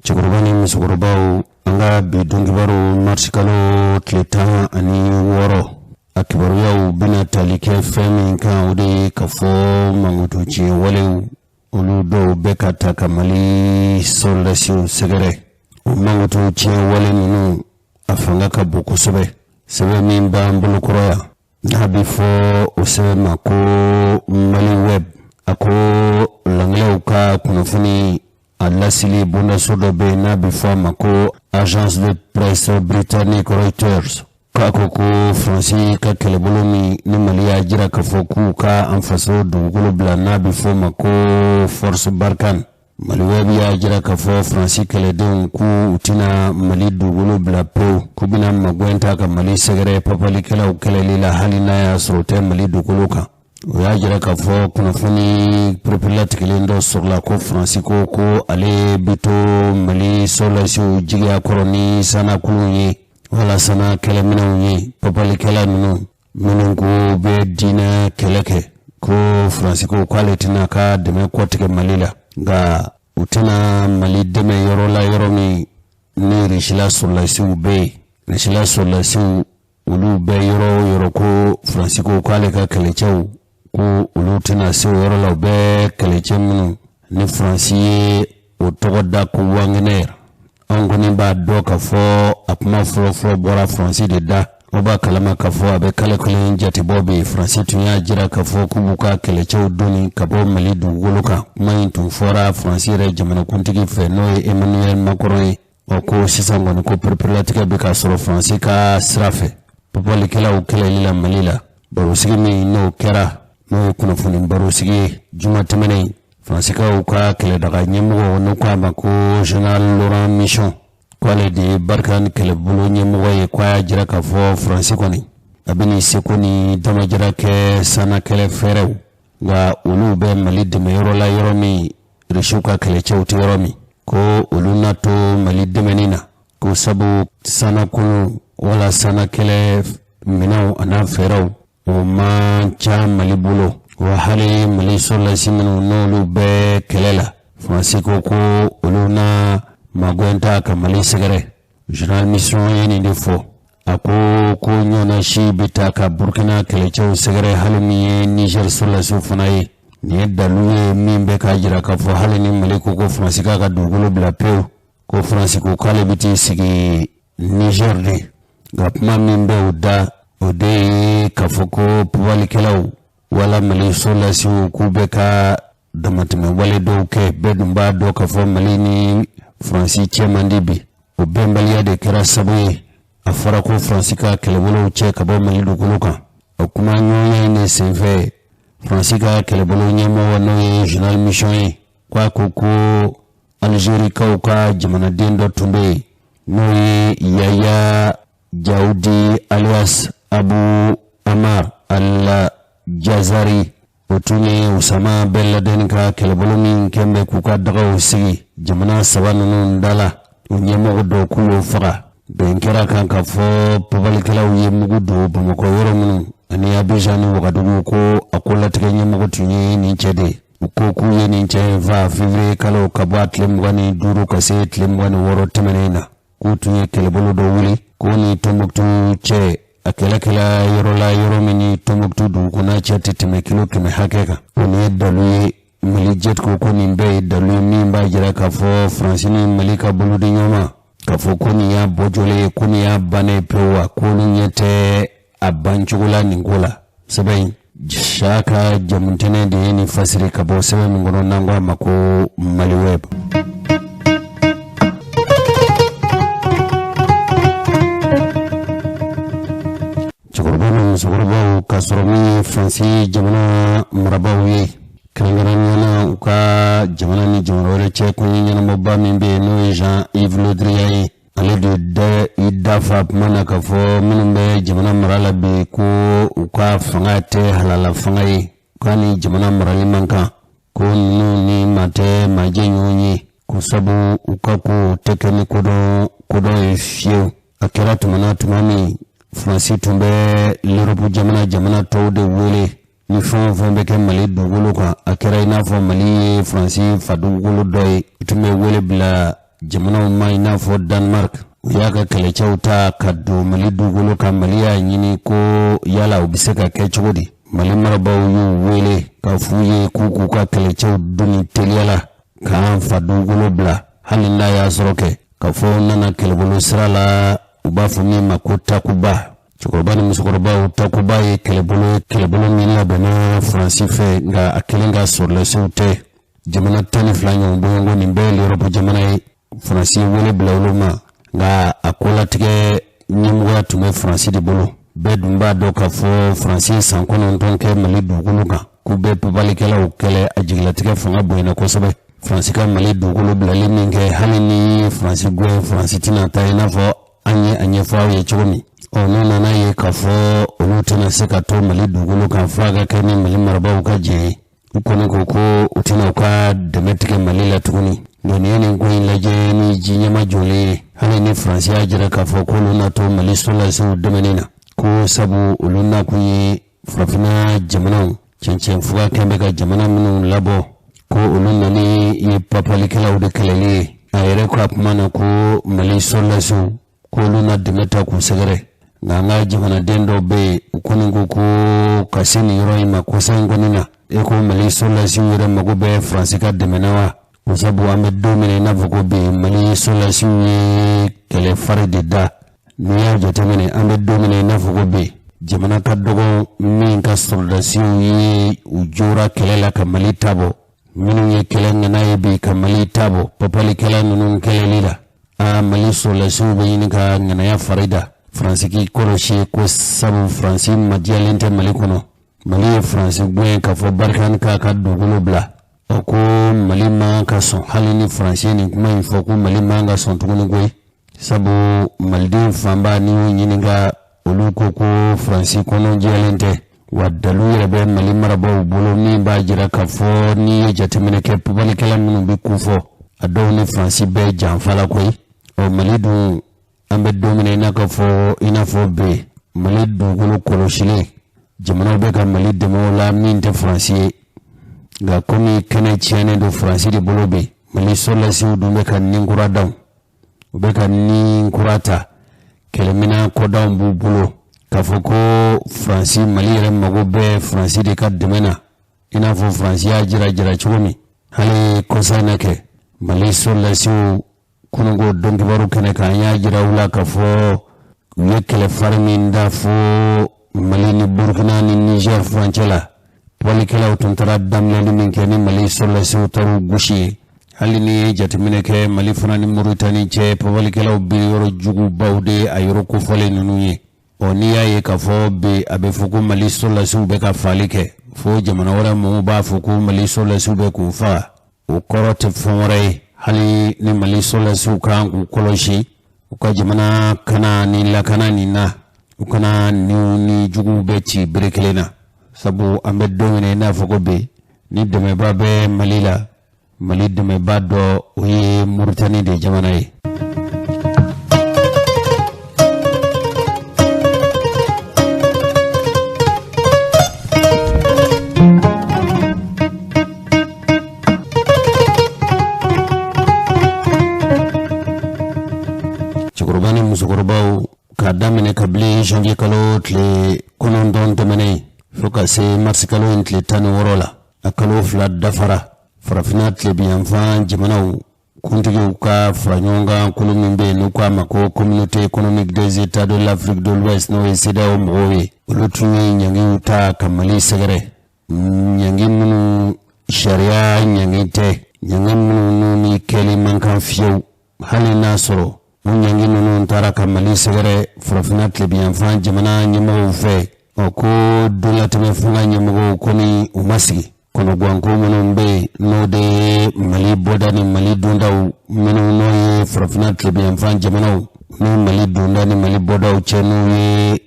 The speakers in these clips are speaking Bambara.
Cɛkɔrɔba ni musokɔrɔbaw, an ka bi donkibaru, marisikalo tile 16, a kibaruyaw bɛna tali kɛ fɛn min kan, o de ye k'a fɔ mankutu tiɲɛ walew, olu dɔw bɛ ka ta ka Mali sɔrɔdasiw sɛgɛrɛ. O mankutu tiɲɛ wale ninnu, a fanga ka bon kosɛbɛ. Sɛbɛn min b'an bolokɔrɔ yan, n'a bɛ fɔ o sɛbɛn ma ko Mali Web, a ko langilɛw ka kunnafoni a laseli bondaso dɔ bɛ yen, n'a bɛ fɔ a ma ko Agence de presse britannique Reuters, k'a ko ko Faransi ka kɛlɛbolo min ni Mali y'a jira k'a fɔ k'u ka an faso dugukolo bila, n'a bɛ fɔ o ma ko Force Barkhane, Mali Web y'a jira k'a fɔ Faransi kɛlɛdenw k'u tɛna Mali dugukolo bila pewu, k'u bɛna magɛn ta ka Mali sɛgɛrɛ papalikɛlaw kɛlɛli la, hali n'a y'a sɔrɔ u tɛ Mali dugukolo kan. O y'a jira k'a fɔ kunnafoni pereperelatigɛlen dɔ sɔrɔla ko Faransi ko ko ale bɛ to Mali sɔrɔdasiw jigiya kɔrɔ ni sannakulun ye wala sanna kɛlɛminɛnw ye, papalikɛla ninnu minnu ko bɛ diinɛ kɛlɛ kɛ, ko Faransi ko k'ale tɛna ka dɛmɛ kɔtigɛ Mali la, nka u tɛna Mali dɛmɛ yɔrɔ la, yɔrɔ min ni Irisila sɔrɔdasiw bɛ yen. Irisila sɔrɔdasiw, olu bɛ yɔrɔ o yɔrɔ, ko Faransi ko k'ale ka kɛlɛcɛw ko olu tɛna se o yɔrɔ la. U bɛ kɛlɛcɛ minnu ni Faransi ye o tɔgɔ da ko Wagner, anw kɔni b'a dɔn k'a fɔ a kuma fɔlɔfɔlɔ bɔra Faransi de da. O b'a kalama k'a fɔ a bɛ kalo kelen jatebɔ bi, Faransi tun y'a jira k'a fɔ k'u b'u ka kɛlɛcɛw doni ka bɔ Mali dugukolo kan. Kuma in tun fɔra Faransi yɛrɛ jamanakuntigi fɛ, n'o ye Emmanuel Macron ye. Ɔ, ko sisan kɔni, ko pereperelatigɛ bɛ ka sɔrɔ Faransi ka sira fɛ papalikɛlaw kɛlɛli la Mali la. Barosigi min n'o kɛra, n'o ye kunnafoni barosigi ye juma tɛmɛnen, Faransikaw ka kɛlɛdaga ɲɛmɔgɔ, n'o ko a ma ko Général Laurent Michon, k'ale de ye Barkhane kɛlɛbolo ɲɛmɔgɔ ye, ko a y'a jira k'a fɔ Faransi kɔni a bɛ seko ni damajira kɛ sanna kɛlɛ fɛɛrɛw, nka olu bɛ Mali dɛmɛ yɔrɔ la, yɔrɔ min Irisiw ka kɛlɛcɛw tɛ yɔrɔ min, ko olu na to Mali dɛmɛni na, ko sabu sannakulun wala sanna kɛlɛ minɛnw an'a fɛɛrɛw, o man ca Mali bolo. Wa hali Mali sɔrɔdasi minnu n'olu bɛ kɛlɛ la, Faransi ko ko olu na magɛn ta ka Mali sɛgɛrɛ. Général Michon ye nin de fɔ. A ko ko ɲɔgɔnna si bɛ taa ka Burukina kɛlɛcɛw sɛgɛrɛ, hali min ye Niger sɔrɔdasiw fana ye. Nin ye dalu ye min bɛ k'a jira k'a fɔ hali ni Mali ko ko Faransi k'a ka dugukolo bila pewu, ko Faransi ko k'ale bɛ t'i sigi Niger de. Nka kuma min bɛ o da, o de ye k'a fɔ ko papalikɛlaw wala Mali sɔrɔdasiw k'u bɛ ka damatɛmɛ wale dɔw kɛ. Bɛɛ dun b'a dɔn k'a fɔ Mali ni Faransi cɛ man di bi. O bɛnbaliya de kɛra sabu ye a fɔra ko Faransi ka kɛlɛbolow cɛ ka bɔ Mali dugukolo kan. O kuma ɲɔgɔnya in de senfɛ, Faransi ka kɛlɛbolo ɲɛmɔgɔ, n'o ye Général Michon ye, ko a ko ko Alizerikaw ka jamanaden dɔ tun bɛ yen, n'o ye Yaya Jawudi alias Abu Amar al Jazari, o tun ye Usama Ben Laden ka kɛlɛbolo min kɛn bɛ k'u ka dagaw sigi jamana saba ninnu da la, o ɲɛmɔgɔ dɔw, k'u y'o faga. Bɛn kɛra kan k'a fɔ papalikɛlaw ye mugu don Bamakɔ yɔrɔ minnu ani Abijan ni Wagadugu, ko a ko latigɛ ɲɛmɔgɔ tun ye nin cɛ de ye. U ko k'u ye nin cɛ in fa février kalo, ka bɔ a tile 25 ka se tile 26 tɛmɛnen na, k'u tun ye kɛlɛbolo dɔ wuli k'o ni Tɔnbɔkutu cɛ a kɛlɛ kɛla yɔrɔ la, yɔrɔ min ni Tɔnbɔkutu dugukɔnɔ cɛ tɛ tɛmɛ kilo 100 hakɛ kan. O nin ye dalu ye. Mali Jet ko ko nin bɛɛ ye dalu ye min b'a jira k'a fɔ Faransi ni Mali ka bolodi ɲɔgɔn ma, k'a fɔ ko nin y'a bɔjɔlen ye, ko nin y'a bannen pewu, wa k'olu ɲɛ tɛ a bancogo la nin ko la. Sɛbɛn in, Saka Jamutɛnɛ de ye nin fasiri ka bɔ sɛbɛn min kɔnɔ, n'an ko a ma ko Mali Web. Cɛkɔrɔba ni musokɔrɔbaw, ka sɔrɔ min ye Faransi jamana marabaaw ye, kɛrɛnkɛrɛnnenya na u ka jamana ni jamana wɛrɛ cɛ ko ɲɛnabɔba min bɛ yen, n'o ye Jean-Yves Le Drian ye, ale de da i dafa kuma na k'a fɔ minnu bɛ jamana mara la bi, ko u ka fanga tɛ halala fanga ye, k'a ni jamana marali man kan, ko ninnu ni maa tɛ maajɛ ɲɔgɔn ye, ko sabu u ka ko tɛ kɛ ni kodɔn kodɔn ye fiyewu. A kɛra tuma na tuma min Faransi tun bɛ l'Europe jamana jamana tɔw de wele ni fɛn o fɛn bɛ kɛ Mali dugukolo kan, a kɛra i n'a fɔ Mali ye Faransi fa dugukolo dɔ ye, u tun bɛ wele bila. jamanaw ma i n'a fɔ Danemark u y'a ka kɛlɛcɛw ta ka don Mali dugukolo kan. Mali y'a ɲini ko yala u bɛ se ka kɛ cogo di. Mali marabaaw y'u wele k'a f'u ye k'u k'u ka kɛlɛcɛw doni teliya la k'an fa dugukolo bila, hali n'a y'a sɔrɔ kɛ k'a fɔ u nana kɛlɛbolo sira la, u b'a fɔ min ma ko Takuba. Cɛkɔrɔba ni musokɔrɔbaw, Takuba ye kɛlɛbolo ye, kɛlɛbolo min labɛnna Faransi fɛ, nka a kelen ka sɔrɔdasiw tɛ. Jamana 12 ɲɔgɔn bɔɲɔgɔnko, nin bɛɛ ye l'Europe jamana ye. Faransi ye wele bila olu ma, nka a kolatigɛ ɲɛmɔgɔya tun bɛ Faransi de bolo. Bɛɛ dun b'a dɔn k'a fɔ Faransi ye san 9 kɛ Mali dugukolo kan k'u bɛ papalikɛlaw kɛlɛ. A jigilatigɛ fanga bonyana kosɛbɛ. Faransi ka Mali dugukolo bilali min kɛ, hali ni Faransi gɛn, Faransi tɛna taa i n'a fɔ an ye a ɲɛfɔ aw ye cogo min. Ɔ n'u nana ye k'a fɔ olu tɛna se ka to Mali dugukolo kan f'a ka kɛ ni Mali marabaaw ka jɛn ye, u kɔni ko ko u tɛna u ka dɛmɛ tigɛ Mali la tuguni. Nka n'i ye nin ko in lajɛ ni ji ɲɛma jɔlen ye, hali ni Faransi y'a jira k'a fɔ k'olu na to Mali sɔrɔdasiw dɛmɛni na, ko sabu olu nakun ye farafinna jamanaw cɛncɛn fuga kɛn bɛ ka jamana minnu labɔ, ko olu nani ye papalikɛlaw de kɛlɛli ye. A yɛrɛ ko a kuma na ko Mali sɔrɔdasiw k'olu na dɛmɛ ta k'u sɛgɛrɛ. Nka an ka jamanaden dɔw bɛ yen, u kɔni ko ko ka se nin yɔrɔ in ma kɔsa in kɔni na, e ko Mali sɔrɔdasiw yɛrɛ mago bɛ Faransi ka dɛmɛ na wa? Ko sabu an bɛ don min na i n'a fɔ ko bi, Mali sɔrɔdasiw ye kɛlɛ fari de da. N'i y'a jateminɛ, an bɛ don min na i n'a fɔ ko bi, jamana ka dɔgɔ min ka sɔrɔdasiw ye u jora kɛlɛ la ka Mali tabɔ. Minnu ye kɛlɛ ŋana ye bi ka Mali tabɔ papalikɛla ninnu kɛlɛli la, a Mali sɔrɔdasiw bɛ ɲini ka ŋanaya fari da. Faransi k'i kɔlɔsi, ko sabu Faransi madiyalen tɛ Mali kɔnɔ. Mali ye Faransi gɛn k'a fɔ Barkhane k'a ka dugukolo bila. Ɔ ko Mali man ka sɔn, hali ni Faransi ye nin kuma in fɔ, ko Mali man ka sɔn tuguni koyi, sabu maliden fanba, n'i y'u ɲininka, olu ko ko Faransi kɔnɔ jɛlen tɛ. Wa dalu yɛrɛ bɛ Mali marabaaw bolo min b'a jira k'a fɔ n'i ye jateminɛ kɛ, papalikɛla minnu bɛ kun fɔ, a dɔw ni Faransi bɛɛ janfa la koyi. Ɔ Mali dun, an bɛ don min na i n'a ka fɔ i n'a fɔ bi, Mali dugukolo kɔlɔsilen, jamanaw bɛ ka Mali dɛmɛ o la min tɛ Faransi ye. Nka komi kɛnɛ tiɲɛnen don Faransi de bolo bi, Mali sɔrɔdasiw dun bɛ ka nin kura da, u bɛ ka nin kura ta, kɛlɛminɛn kɔdanw b'u bolo, k'a fɔ ko Faransi, Mali yɛrɛ mago bɛ Faransi de ka dɛmɛ na, i n'a fɔ Faransi y'a jira jira cogo min. Hali kɔsa in na kɛ, Mali sɔrɔdasiw kununko dɔnkibaru kɛnɛ kan, an y'a jira u la k'a fɔ u ye kɛlɛ fari min da fo Mali ni Burukina ni Niger furancɛ la, papalikɛlaw tun taara daminɛli min kɛ ni Mali sɔrɔdasiw taar'u gosi ye. Hali ni ye jateminɛ kɛ, Mali fana ni Moritani cɛ, papalikɛlaw bɛ yɔrɔ jugubaw de a yɔrɔ kofɔlen ninnu ye. Ɔ n'i y'a ye k'a fɔ bi a bɛ fɔ ko Mali sɔrɔdasiw bɛ ka faali kɛ, fo jamana wɛrɛ mɔgɔw b'a fɔ ko Mali sɔrɔdasiw bɛ k'u faga, o kɔrɔ tɛ fɛn wɛrɛ ye. Hali ni Mali sɔrɔdasiw kan k'u kɔlɔsi u ka jamana kana ni lakana nin na, u kana niw ni juguw bɛ ci bere kelen na, sabu an bɛ don min na i n'a fɔ ko bi, ni dɛmɛba bɛ Mali la, Mali dɛmɛba dɔ o ye Moritani de jamana ye. Cɛkɔrɔba ni musokɔrɔbaw, k'a daminɛ kabini janvier kalo tile 9 tɛmɛnen fo ka se marisi kalo in tile 16 la, a kalo 2 dafara, farafinna tilebinyanfan jamanaw kuntigiw ka fara ɲɔgɔn kan kulu min bɛ yen n'u k'a ma ko Communauté économique des États de l'Afrique de l'Ouest, n'o ye CEDEAO mɔgɔw ye, olu tun ye ɲangiw ta ka Mali sɛgɛrɛ, ɲangi minnu sariya ɲangi tɛ, ɲangi minnu ni kɛli man kan fiyewu. Hali n'a sɔrɔ o ɲangi ninnu taara ka Mali sɛgɛrɛ farafinna tilebinyanfan jamana ɲɛmɔgɔw fɛ, ɔ ko donlatɛmɛ fanga ɲɛmɔgɔw kɔni u ma sigi kɔnɔguwanko minnu bɛ yen, n'o de ye Mali bɔda ni Mali dondaw minnu n'o ye farafinna tilebinyanfan jamanaw ni Mali donda ni Mali bɔdaw cɛ, n'u ye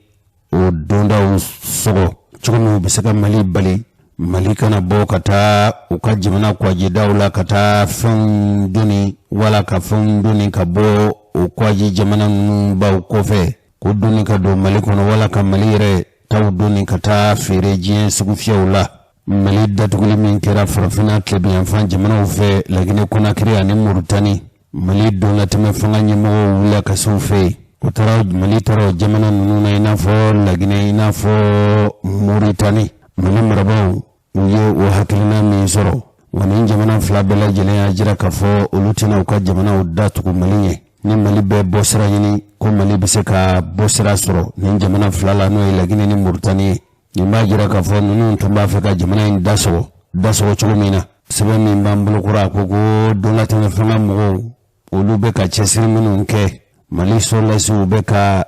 o dondaw sɔgɔ cogo min u bɛ se ka Mali bali, Mali kana bɔ ka taa u ka jamana kwajidaw la ka taa fɛnw doni, wala ka fɛnw doni ka bɔ o kwaji jamana ninnu baw kɔfɛ ko doni ka don Mali kɔnɔ, wala ka Mali yɛrɛ taw doni ka taa feere diɲɛ sugufiyɛw la. Mali datuguli min kɛra farafinna tilebinyanfan jamanaw fɛ, Laginɛ Konakiri ani Murutani. Mali donlatɛmɛ fanga ɲɛmɔgɔw wulila ka se u fɛ yen. U taara Mali taara o jamana ninnu na, i n'a fɔ Laginɛ, i n'a fɔ Moritani. Mali marabaaw, u ye o hakilina min sɔrɔ wa, nin jamana fila bɛɛ lajɛlen y'a jira k'a fɔ olu tɛna u ka jamanaw datugu Mali ɲɛ. Ni Mali bɛ bɔ sira ɲini, ko Mali bɛ se ka bɔ sira sɔrɔ nin jamana fila la, n'o ye Laginɛ ni Moritani ye. Nin b'a jira k'a fɔ ninnu tun b'a fɛ ka jamana in dasɔgɔ dasɔgɔ cogo min na. Sɛbɛn min b'an bolokɔrɔ, a ko ko donlatɛmɛ fanga mɔgɔw, olu bɛ ka cɛsiri minnu kɛ, Mali sɔrɔdasiw bɛ ka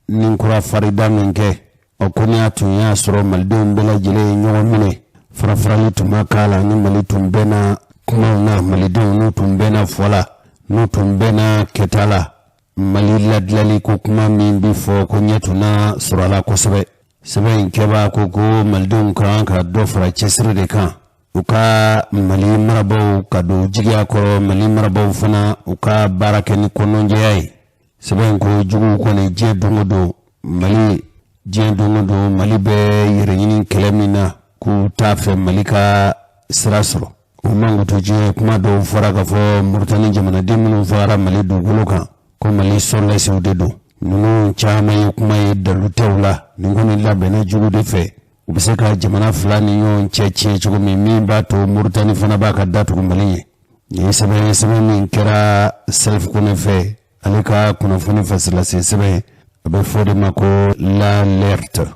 nin kura farida min kɛ, ɔ ko ni a tun y'a sɔrɔ malidenw bɛɛ lajɛlen ye ɲɔgɔn minɛ, farafarali tun ma k'a la, ni Mali tun bɛnna kumaw na, malidenw n'u tun bɛnna fɔ la, n'u tun bɛnna kɛta la, Mali ladilali ko kuma min bɛ fɔ, ko ɲɛ tun na sɔrɔ a la kosɛbɛ. Sɛbɛn in kɛbaa ko ko malidenw ka kan ka dɔ fara cɛsiri de kan, u ka Mali marabaaw ka don jigiya kɔrɔ, Mali marabaaw fana u ka baara kɛ ni kɔnɔnjɛya ye. Sɛbɛn in ko juguw kɔni, diɲɛ don o don Mali, diɲɛ don o don Mali bɛ yɛrɛɲini kɛlɛ min na, k'u t'a fɛ Mali ka sira sɔrɔ. O mankutu diɲɛ kuma dɔw fɔra k'a fɔ Murutani jamanaden minnu fagara Mali dugukolo kan, ko Mali sɔrɔdasiw de don. Ninnu caman ye kuma ye dalu tɛw la. Nin kɔni labɛnna jugu de fɛ, u bɛ se ka jamana fila ni ɲɔgɔn cɛ tiɲɛ cogo min, min b'a to Murutani fana b'a ka datugu Mali ɲɛ. Nin ye sɛbɛn ye, sɛbɛn min kɛra Salifu Kɔnɛ fɛ, ale ka kunnafoni fasilase sɛbɛn, a bɛ fɔ de ma ko L'Alerte.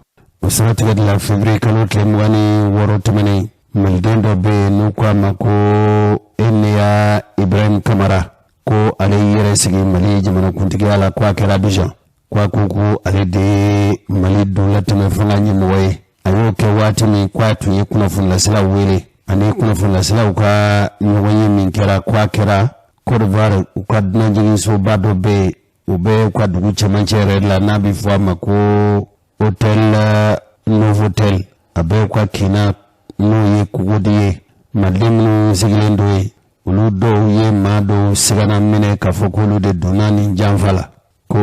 O siratigɛ de la, février kalo tile 26 tɛmɛnen, maliden dɔ bɛ yen n'u ko a ma ko Eneya Ibrahim Kamara, ko ale yɛrɛ sigi Mali jamanakuntigiya la, ko a kɛra Abijan, ko a ko ko ale de ye Mali donlatɛmɛ fanga ɲɛmɔgɔ ye. A y'o kɛ waati min, ko a tun ye kunnafonilaselaw wele, ani kunnafonilaselaw ka ɲɔgɔn ye min kɛra, ko a kɛra Côte d'Ivoire, u ka dunanjiginsoba dɔ bɛ yen, u bɛ u ka dugu cɛmancɛ yɛrɛ la, n'a bɛ fɔ a ma ko Hôtel Novotel. A bɛ u ka kin na, n'o ye Cocody ye. Maliden minnu sigilen don yen, olu dɔw ye maa dɔw sigana minɛ k'a fɔ k'olu de donna nin janfa la, ko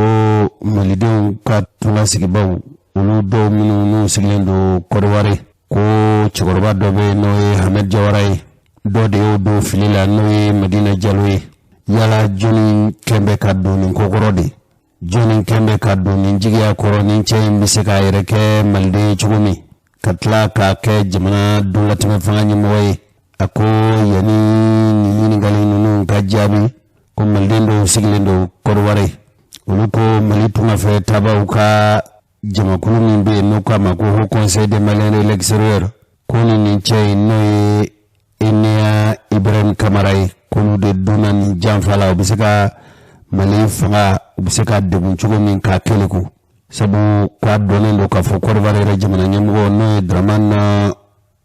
malidenw ka tunasigibaw, olu dɔw minnu n'u sigilen don Kɔdiwari, ko cɛkɔrɔba dɔ bɛ yen n'o ye Hamɛd Jawara ye, dɔ de y'o don fili la, n'o ye Madina Jalo ye. Yala jɔnni kɛn bɛ ka don nin kokɔrɔ de? Jɔnni kɛn bɛ ka don nin jigiya kɔrɔ? Nin cɛ in bɛ se k'a yɛrɛ kɛ maliden ye cogo min, ka tila k'a kɛ jamana donlatɛmɛ fanga ɲɛmɔgɔ ye? A ko yanni nin ɲininkali ninnu ka jaabi, ko maliden dɔw sigilen don Kɔdiwari, olu ko Mali tungafɛ tabaw ka jamakulu min bɛ yen n'u k'a ma ko Haut Conseil des Maliens de l'extérieur, ko ni nin cɛ in, n'o ye Eneya Ibrahim Kamara ye, k'olu de donna nin janfa la. U bɛ se ka Mali fanga, u bɛ se ka degun cogo min k'a keleku, sabu k'a dɔnnen don k'a fɔ Kɔdiwari yɛrɛ jamana ɲɛmɔgɔ, n'o ye Dramane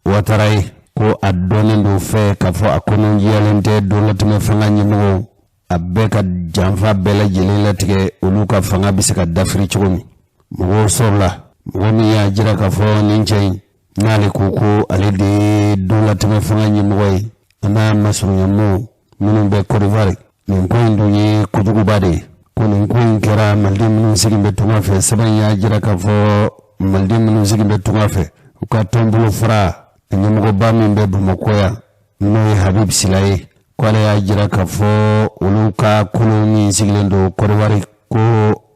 Ouattara ye, ko a dɔnnen don fɛ k'a fɔ a kɔnɔjɛyalen tɛ donlatɛmɛ fanga ɲɛmɔgɔw, a bɛɛ ka janfa bɛɛ lajɛlen latigɛ, olu ka fanga bɛ se ka dafiri cogo min. Mɔgɔw sɔrɔla, mɔgɔ min y'a jira k'a fɔ nin cɛ in, n'ale ko ko ale de ye donlatɛmɛ fanga ɲɛmɔgɔ ye, a n'a masurunyamɔgɔw minnu bɛ Kɔdiwari, nin ko in dun ye kojuguba de ye. Ko nin ko in kɛra, maliden minnu sigilen bɛ tunga fɛ, sɛbɛn y'a jira k'a fɔ maliden minnu sigilen bɛ tunga fɛ, u ka tɔnbolo fara ɲɛmɔgɔba min bɛ Bamakɔ yan, n'o ye Habib Sila ye, ko ale y'a jira k'a fɔ olu ka kolo min sigilen don Kɔdiwari, ko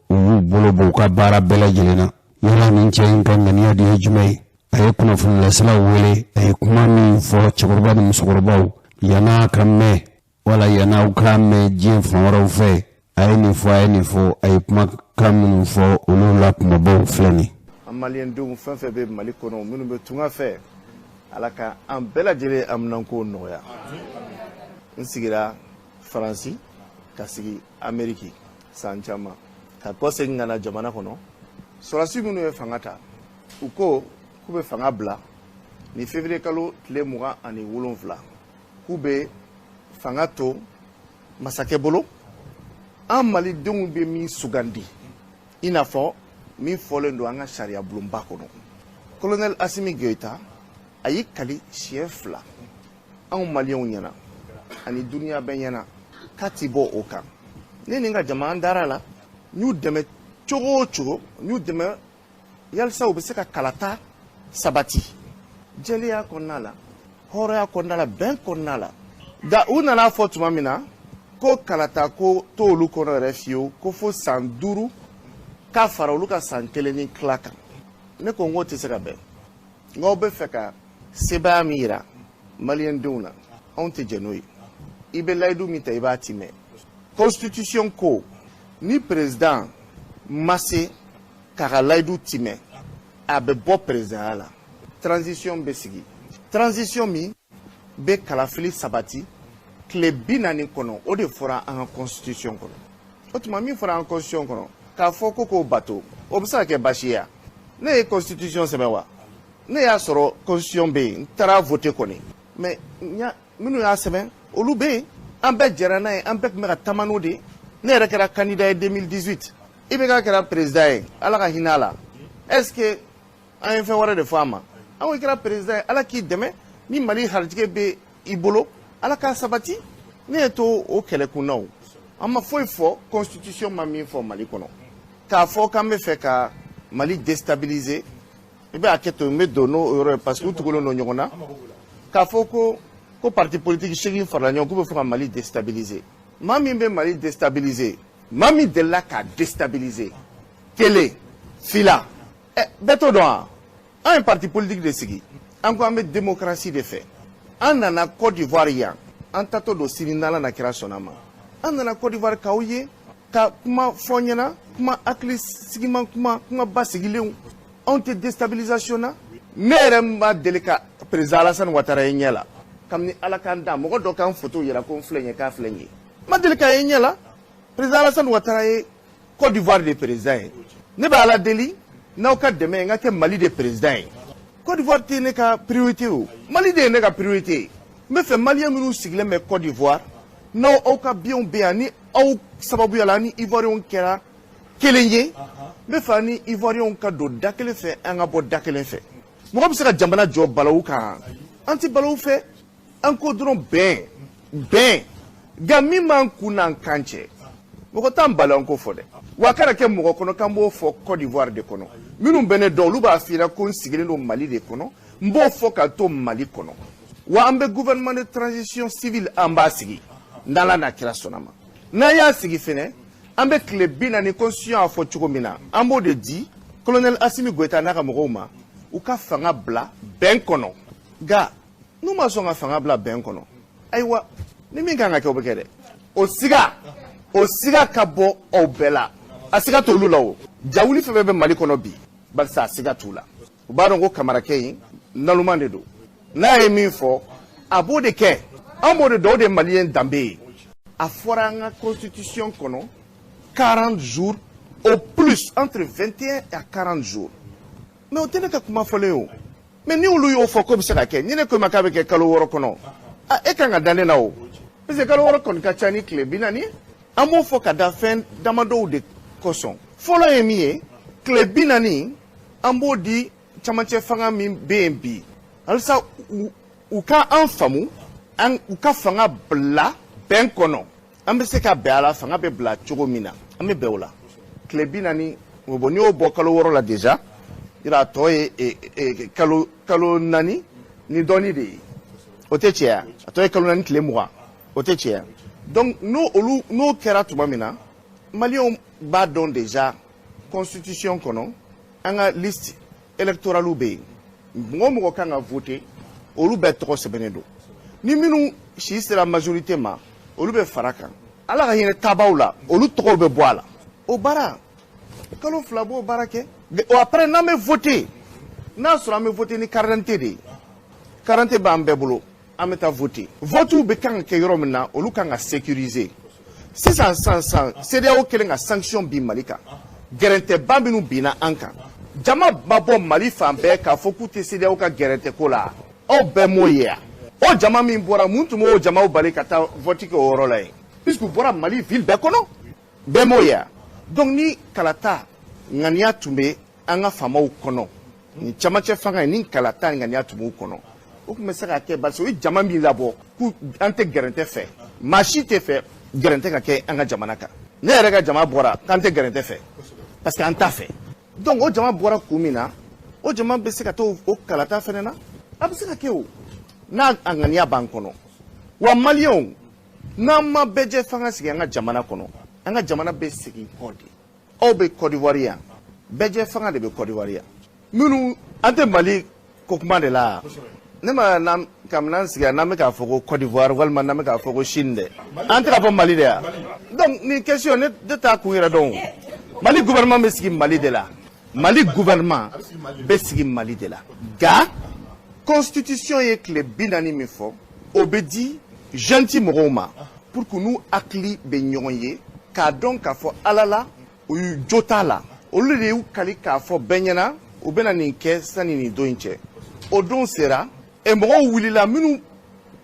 u y'u bolo bɔ u ka baara bɛɛ lajɛlen na. Yala nin cɛ in ka ŋaniya de ye jumɛn ye? A ye kunnafonilaselaw wele, a ye kuma min fɔ cɛkɔrɔba ni musokɔrɔbaw yann'a ka mɛn, wala yann'aw k'a mɛn diɲɛ fan wɛrɛw fɛ, a ye nin fɔ, a ye nin fɔ, a ye kumakan minnu fɔ, olu la kumabaw filɛ nin. An maliyɛndenw fɛn fɛn bɛ Mali kɔnɔ, minnu bɛ tunga fɛ, Ala ka an bɛɛ lajɛlen haminanko nɔgɔya. N sigira Faransi, ka sigi Ameriki san caman, ka kɔ segin ka na jamana kɔnɔ. Sɔrɔdasi minnu ye fanga ta, u ko k'u bɛ fanga bila ni février kalo tile 27, k'u bɛ fanga to masakɛ bolo, an malidenw bɛ min sugandi, i n'a fɔ min fɔlen don an ka sariya bulonba kɔnɔ. Colonel Asimi Goïta, a y'i kali siɲɛ fila anw maliyɛnw ɲɛna ani duniya bɛɛ ɲɛna k'a ti bɔ o kan. Ne ni n ka jama, an dara la, n y'u dɛmɛ cogo o cogo, n y'u dɛmɛ yalisa u bɛ se ka kalata sabati jɛlenya kɔnɔna la, hɔrɔnya kɔnɔna la, bɛn kɔnɔna la. Nka u nana fɔ tuma min na Ko kalata ko t'olu kɔnɔ yɛrɛ fiyewu, ko fo san 5 k'a fara olu ka san 1 ni tila kan. Ne ko n k'o tɛ se ka bɛn. N k'aw bɛ fɛ ka sebaaya min yira maliyɛn denw na, anw tɛ jɛn n'o ye. I bɛ layidu min ta, i b'a timɛ. Constitution ko ni président ma se k'a ka layidu timɛ, a bɛ bɔ présidentya la. Transition bɛ sigi, transition min bɛ kalafili sabati tile 40 kɔnɔ, o de fɔra an ka constitution kɔnɔ. O tuma min fɔra an ka constitution kɔnɔ, k'a fɔ ko k'o bato, o bɛ se ka kɛ baasi ye wa? Ne ye constitution sɛbɛn wa? Ne y'a sɔrɔ constitution bɛ yen, n taara voter kɔni, mais minnu y'a sɛbɛn, olu bɛ yen, an bɛɛ jɛra n'a ye, an bɛɛ tun bɛ ka taama n'o de ye. Ne yɛrɛ kɛra candidat ye 2018, IBK kɛra président ye, Ala ka hinɛ a la. Est ce que an ye fɛn wɛrɛ de fɔ a ma? An ko i kɛra président ye, Ala k'i dɛmɛ, ni Mali harijigɛ bɛ i bolo, Ala k'a sabati. Ne ye to o kɛlɛkun na o. An ma foyi fɔ constitution ma min fɔ Mali kɔnɔ. K'a fɔ k'an bɛ fɛ ka Mali déstabiliser, i bɛ hakɛ to, n bɛ don n'o yɔrɔ ye parce que u tugulen don ɲɔgɔn na. K'a fɔ ko parti politique 8 farala ɲɔgɔn k'u bɛ fɛ ka Mali déstabiliser. Maa min bɛ Mali déstabiliser, maa min delila k'a déstabiliser, 1, 2, bɛɛ t'o dɔn wa? An ye parti politique de sigi, an ko an bɛ démocratie de fɛ. An nana Côte d'Ivoire yan, an tatɔ don sini n'Ala na kira sɔnna ma. An nana Côte d'Ivoire k'aw ye, ka kuma fɔ ɲɛna, kuma hakili sigiman, kuma basigilenw. Anw tɛ déstabilisation na. Ne yɛrɛ ma deli ka président Alassane Ouattara ye ɲɛ la. Kabini Ala k'an da, mɔgɔ dɔ k'an photo yira ko n filɛ nin ye, k'a filɛ nin ye. N ma deli k'a ye ɲɛ la. Président Alassane Ouattara ye Côte d'Ivoire de président ye. Ne bɛ Ala deli n'aw ka dɛmɛ ye, n ka kɛ Mali de président ye. Côte d'Ivoire tɛ ne ka priorité o, Mali de ye ne ka priorité ye. N bɛ fɛ Maliyɛn minnu sigilen bɛ Côte d'Ivoire, n'aw aw ka biens bɛ yan, ni aw sababuya la ni Ivoiriyɛnw kɛra kelen ye, n bɛ fɛ ni Ivoiriyɛnw ka don da kelen fɛ, an ka bɔ da kelen fɛ. Mɔgɔ bɛ se ka jamana jɔ balawu kan, an tɛ balawu fɛ, an ko dɔrɔn bɛn bɛn. Nka min b'an kun n'an kan cɛ, mɔgɔ t'an bali an k'o fɔ dɛ. Wa a kana kɛ mɔgɔ kɔnɔ k'an b'o fɔ Côte d'Ivoire de kɔnɔ. Minnu bɛ ne dɔn, olu b'a f'i ɲɛna ko n sigilen don Mali de kɔnɔ, n b'o fɔ ka to Mali kɔnɔ. Wa an bɛ gouvernement de transition civile, an b'a sigi n'Ala n'a kira sɔnna ma. N'an y'a sigi fɛnɛ, an bɛ tile 40, constitution y'a fɔ cogo min na, an b'o de di colonel Assimi Goïta n'a ka mɔgɔw ma, u ka fanga bila bɛn kɔnɔ. Nka n'u ma sɔn ka fanga bila bɛn kɔnɔ, ayiwa, ni min kan ka kɛ, o bɛ kɛ dɛ. O siga ka bɔ aw bɛɛ la, a siga t'olu la o. Jawuli fɛn fɛn bɛ Mali kɔnɔ bi, barisa a siga t'u la. U b'a dɔn ko Kamarakɛ in naluman de don, n'a ye min fɔ, a b'o de kɛ. An b'o de dɔn, o de ye maliyɛn danbe ye. A fɔra an ka constitution kɔnɔ 40 jours au plus, entre 21 et 40 jours. Mais o tɛ ne ka kuma fɔlen ye o. Mais ni olu y'o fɔ k'o bɛ se ka kɛ, ni ne ko i ma k'a bɛ kɛ kalo 6 kɔnɔ, a e kan ka da ne la o, parce que kalo 6 kɔni ka ca ni tile 40 ye. An b'o fɔ ka da fɛn damadɔw de kosɔn. Fɔlɔ ye min ye, tile 40, an b'o di camancɛ fanga min bɛ yen bi, halisa u ka an faamu, an u ka fanga bila bɛn kɔnɔ. An bɛ se ka bɛn a la, fanga bɛ bila cogo min na, an bɛ bɛn o la. Tile 40 o bɔ, n'i y'o bɔ kalo 6 la déjà, yira a tɔ ye kalo 4 ni dɔɔni de ye, o tɛ tiɲɛ? A tɔ ye kalo 4 tile 20, o tɛ tiɲɛ? Donc n'o olu n'o kɛra tuma min na, maliyɛnw b'a dɔn déjà constitution kɔnɔ, an ka liste électorale bɛ yen, mɔgɔ o mɔgɔ kan ka voter, olu bɛɛ tɔgɔ sɛbɛnnen don. Ni minnu si sera majorité ma, olu bɛ fara kan. Ala ka hinɛ tabaw la, olu tɔgɔw bɛ bɔ a la. O baara, kalo 2 b'o baara kɛ. O après, n'an bɛ voter, n'a sɔrɔ an bɛ voter ni carte d'identité de ye, carte d'identité b'an bɛɛ bolo, an bɛ taa voter. Votew bɛ kan ka kɛ yɔrɔ min na, olu kan ka sécuriser. Sisan sisan sisan, CEDEAO kɛlen ka sanction bin Mali kan, gɛrɛntɛba minnu binna an kan, jama ma bɔ Mali fan bɛɛ k'a fɔ k'u tɛ CEDEAO ka gɛrɛntɛ ko la? Aw bɛɛ m'o ye wa? O jama min bɔra, mun tun b'o jamaw bali ka taa vote kɛ o yɔrɔ la yen, puisque u bɔra Mali ville bɛɛ kɔnɔ? Bɛɛ m'o ye wa? Donc ni kalata ŋaniya tun bɛ an ka faamaw kɔnɔ, nin camancɛ fanga in, ni kalata ŋaniya tun b'u kɔnɔ, o tun bɛ se ka kɛ, parce que o ye jama min labɔ k'u an tɛ gɛrɛntɛ fɛ, maa si tɛ fɛ gɛrɛntɛ ka kɛ an ka jamana kan. Ne yɛrɛ ka jama bɔra k'an tɛ gɛrɛntɛ fɛ, parce que an t'a fɛ. Donc o jama bɔra kun min na, o jama bɛ se ka taa o kalata fɛnɛ na. A bɛ se ka kɛ o, n'a a ŋaniya b'an kɔnɔ. Wa maliyɛnw, N'an ma bɛɛjɛ fanga sigi an ka jamana kɔnɔ, an ka jamana bɛ segin kɔ de. Aw bɛ Côte d'Ivoire yan, bɛɛjɛ fanga de bɛ Côte d'Ivoire yan. Minnu an tɛ Mali ko kuma de la. Ne ma kabini an sigira n'an bɛ k'a fɔ ko Côte d'Ivoire walima n'an bɛ k'a fɔ ko Chine dɛ, an tɛ k'a fɔ Mali de yan. Donc nin question ne t'a kun yɛrɛ dɔn. Mali gouvernement bɛ sigi Mali de la. Mali gouvernement bɛ sigi Mali de la. Nka constitution ye tile 40 min fɔ, o bɛ di junte mɔgɔw ma pour que n'u hakili bɛ ɲɔgɔn ye k'a dɔn k'a fɔ Ala la u y'u jo t'a la. Olu de y'u kali k'a fɔ bɛɛ ɲɛna u bɛna nin kɛ sani nin don in cɛ. O don sera, mɔgɔw wulila minnu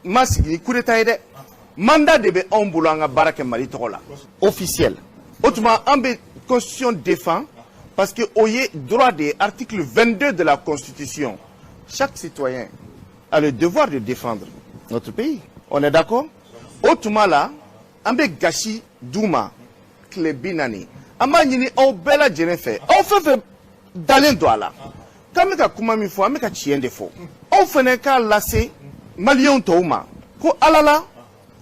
ma sigi ni coup d'état ye dɛ. Mandat de bɛ anw bolo an ka baara kɛ Mali tɔgɔ la officiel. O tuma an bɛ constitution défend parce que o ye droit de ye, article 22 de la constitution. Chaque citoyen a le devoir de défendre notre pays. On est d'accord? O tuma la an bɛ gasi d'u ma tile 40. An b'a ɲini aw bɛɛ lajɛlen fɛ, aw fɛn fɛn dalen don a la k'an bɛ ka kuma min fɔ, an bɛ ka tiɲɛ de fɔ. Aw fana k'a lase maliyɛnw tɔw ma ko Ala la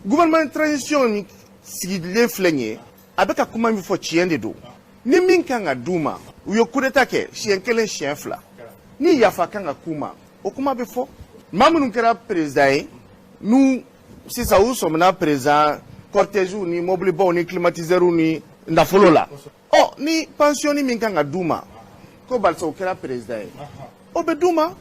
gouvernement de transition ni sigilen filɛ nin ye, a bɛ ka kuma min fɔ tiɲɛ de don. Ni min kan ka d'u ma, u ye coup d'état kɛ siɲɛ kelen, siɲɛ fila, ni yafa kan ka k'u ma, o kuma bɛ fɔ. Maa minnu kɛra président ye, n'u sisan u sɔmina président cortège ni mobilibaw ni climatiseurs ni nafolo la, ɔ ni pension min kan ka d'u ma ko barisa o kɛra président ye, o bɛ d'u ma.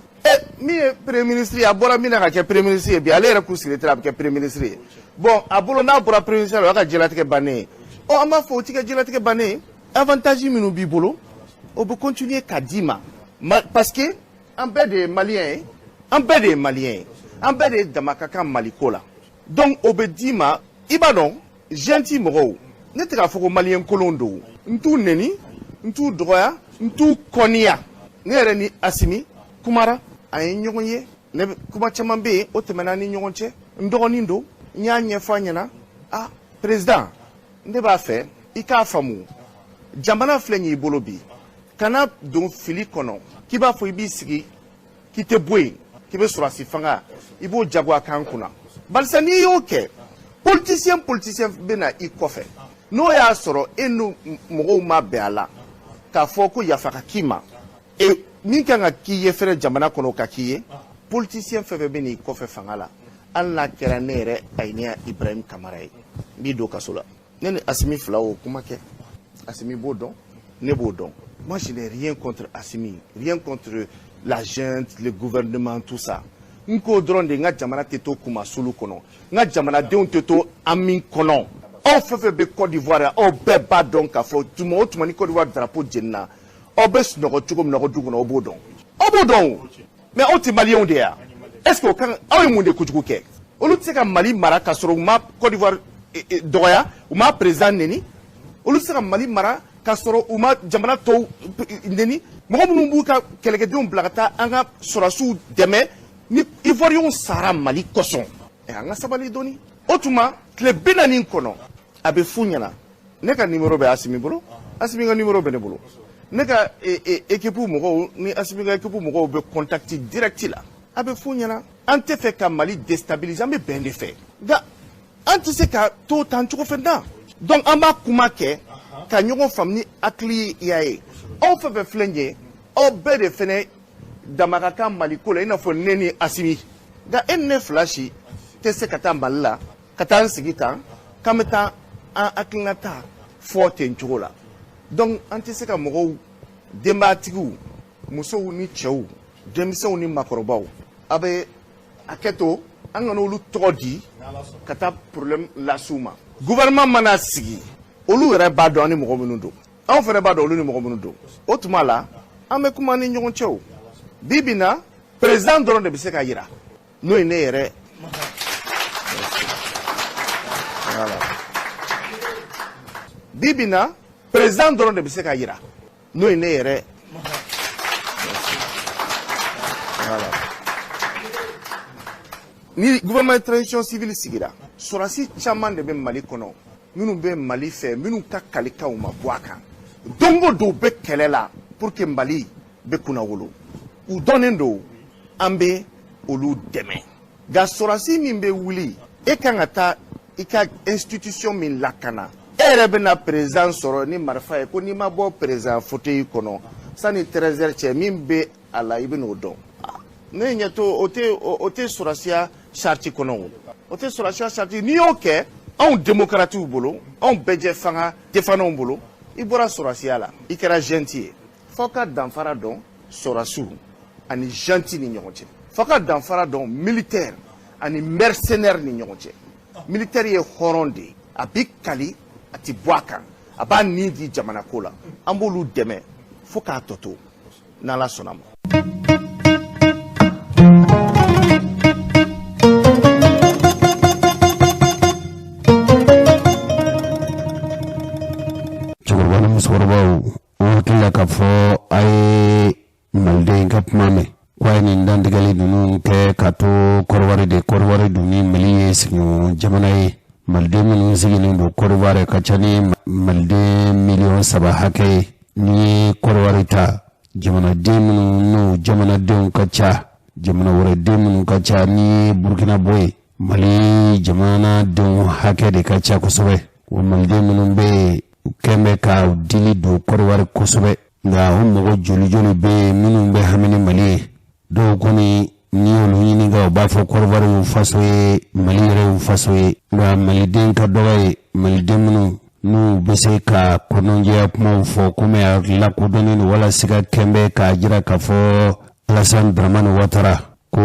Min ye premier ministre ye, a bɔra min na ka kɛ premier ministre ye bi, ale yɛrɛ k'u sigi a bɛ kɛ premier ministre ye. Bon, a bolo n'a bɔra premier ministre la, o y'a ka diɲɛlatigɛ bannen ye. Ɔ an b'a fɔ o ti kɛ diɲɛlatigɛ bannen ye. Avantage minnu b'i bolo, o bɛ continuer ka d'i ma, parce que an bɛɛ de ye maliyɛn ye, an bɛɛ de ye maliyɛn ye, an bɛɛ de ye dama ka kan Mali ko la. Donc o bɛ d'i ma. I b'a dɔn junte mɔgɔw, ne tɛ k'a fɔ ko maliyɛn kolon don, n t'u neni, n t'u dɔgɔya, n t'u kɔniya. Ne yɛrɛ ni Asimi kumara, an ye ɲɔgɔn ye, ne kuma caman bɛ yen o tɛmɛna ni ɲɔgɔn cɛ. N dɔgɔnin don, n y'a ɲɛfɔ a ɲɛna, ah président, ne b'a fɛ i k'a faamu, jamana filɛ nin y'i bolo bi, kana don fili kɔnɔ k'i b'a fɔ i b'i sigi k'i tɛ bɔ yen, k'i bɛ sɔrɔsi fanga i b'o jagoya k'an kunna. Barisa n'i y'o kɛ, politicien bɛ na i kɔfɛ, n'o y'a sɔrɔ e n'u mɔgɔw ma bɛn a la k'a fɔ ko yafa ka k'i ma, e min kan ka k'i ye fɛnɛ jamana kɔnɔ o ka k'i ye. Politicien fɛn fɛn bɛ n'i kɔfɛ fanga la, hali n'a kɛra ne yɛrɛ Ayiniya Ibrahim Kamara ye, n b'i don kaso la. Ne ni Asimi fila o kuma kɛ, Asimi b'o dɔn, ne b'o dɔn. Moi je n'ai rien contre Asimi, rien contre la junte, le gouvernement, tout ça. N k'o dɔrɔn de, n ka jamana tɛ to kumasulu kɔnɔ, n ka jamanadenw tɛ to ami kɔnɔ. Aw fɛn fɛn bɛ Côte d'Ivoire yan, aw bɛɛ b'a dɔn k'a fɔ tuma o tuma ni Côte d'Ivoire drapeau jenina, aw bɛ sunɔgɔ cogo min na aw du kɔnɔ, aw b'o dɔn, aw b'o dɔn o. Mais aw tɛ maliyɛnw de ye wa? Est ce que o kan aw ye mun de kojugu kɛ? Olu tɛ se ka Mali mara k'a sɔrɔ u ma Côte d'Ivoire dɔgɔya, u ma président neni. Olu tɛ se ka Mali mara k'a sɔrɔ u ma jamana tɔw neni. Mɔgɔ minnu b'u ka kɛlɛkɛdenw bila ka taa an ka sɔrɔdasiw dɛmɛ, ni Ivoiriyɛnw sara Mali kosɔn, an ka sabali dɔɔni. O tuma tile 40 kɔnɔ a bɛ f'u ɲɛna. Ne ka numéro bɛ Asimi bolo, Asimi ka numéro bɛ ne bolo. Ne ka équipe mɔgɔw ni Asimi ka équipe mɔgɔw bɛ contact direct la. A bɛ f'u ɲɛna, an tɛ fɛ ka Mali déstabiliser, an bɛ bɛn de fɛ, nka an tɛ se ka to tan cogo fɛn na. Donc an b'a kuma kɛ ka ɲɔgɔn faamu ni hakili y'a ye. Aw fɛn fɛn filɛ nin ye, aw bɛɛ de fɛnɛ dama ka kan Mali ko la, i n'a fɔ ne ni Asimi. Nka e ni ne fila si tɛ se ka taa Mali la ka taa an sigi tan k'an bɛ taa an hakilinata fɔ ten cogo la. Donc an tɛ se ka mɔgɔw, denbayatigiw, musow ni cɛw, denmisɛnw ni maakɔrɔbaw, a bɛ hakɛ to, an kana olu tɔgɔ di ka taa problème las'u ma. Gouvernement mana sigi, olu yɛrɛ b'a dɔn an ni mɔgɔ minnu don, anw fana b'a dɔn olu ni mɔgɔ minnu don. O tuma la an bɛ kuma ni ɲɔgɔn cɛ. O bi bi na, président dɔrɔn de bɛ se ka yira, n'o ye ne yɛrɛ. Voilà. Bi bi na, président dɔrɔn de bɛ se ka yira, n'o ye ne yɛrɛ. Voilà. Ni gouvernement de transition civile sigira, sɔrɔdasi caman de bɛ Mali kɔnɔ minnu bɛ Mali fɛ, minnu ka kalikanw ma bɔ a kan. Don o don u bɛ kɛlɛ la pour que Mali bɛ kunnawolo. U dɔnnen don, an bɛ olu dɛmɛ. Nka sɔrɔdasi min bɛ wuli, e kan ka taa I ka institution min lakana, e yɛrɛ bɛna président sɔrɔ ni marifa ye, ko n'i ma bɔ président fauteuil kɔnɔ sani 13 heures cɛ, min bɛ a la, i bɛ n'o dɔn. Ne ɲɛ to o tɛ, o tɛ sɔrɔsiya charte kɔnɔ, o tɛ sɔrɔsiya charte. N'i y'o kɛ, anw démocrates bolo, anw bɛɛjɛ fanga défendants bolo, i bɔra sɔrɔsiya la, i kɛra junte ye. F'aw ka danfara dɔn sɔrɔsiw ani junte ni ɲɔgɔn cɛ, f'aw ka danfara dɔn militaire ani mercenaire ni ɲɔgɔn cɛ. Militaire ye hɔrɔn de ye, a bi kali, a ti bɔ a kan, a b'a nin di jamana ko la. An b'olu dɛmɛ fo k'a tɔ to, n'Ala sɔnna ma. Cɛkɔrɔba ni musokɔrɔbaw, o hakili la k'a fɔ a ye maliden ka kuma mɛn ko a ye nin dantigɛli ninnu kɛ ka to Kɔdiwari de. Kɔdiwari dun ni Mali ye sigiɲɔgɔn jamana ye. Maliden minnu sigilen don Kɔdiwari ka ca ni maliden miliyɔn 3 hakɛ ye. N'i ye Kɔdiwari ta, jamanaden minnu n'o jamanadenw ka ca, jamana wɛrɛ den minnu ka ca, n'i ye Burukina bɔ yen, Mali jamanadenw hakɛ de ka ca kosɛbɛ. Wa maliden minnu bɛ yen, u kɛn bɛ ka dili don Kɔdiwari kosɛbɛ. Nka o mɔgɔ joli joli bɛ yen minnu bɛ hami ni Mali ye? Dɔw kɔni, n'i y'olu ɲininka, u b'a fɔ Kɔdiwari y'u faso ye, Mali yɛrɛ y'u faso ye. Nka maliden ka dɔgɔ ye, maliden minnu n'u bɛ se ka kɔnɔnjɛya kumaw fɔ komi a lakodɔnnen don, wala siga kɛn bɛ k'a jira k'a fɔ Alassane Dramane Ouattara ko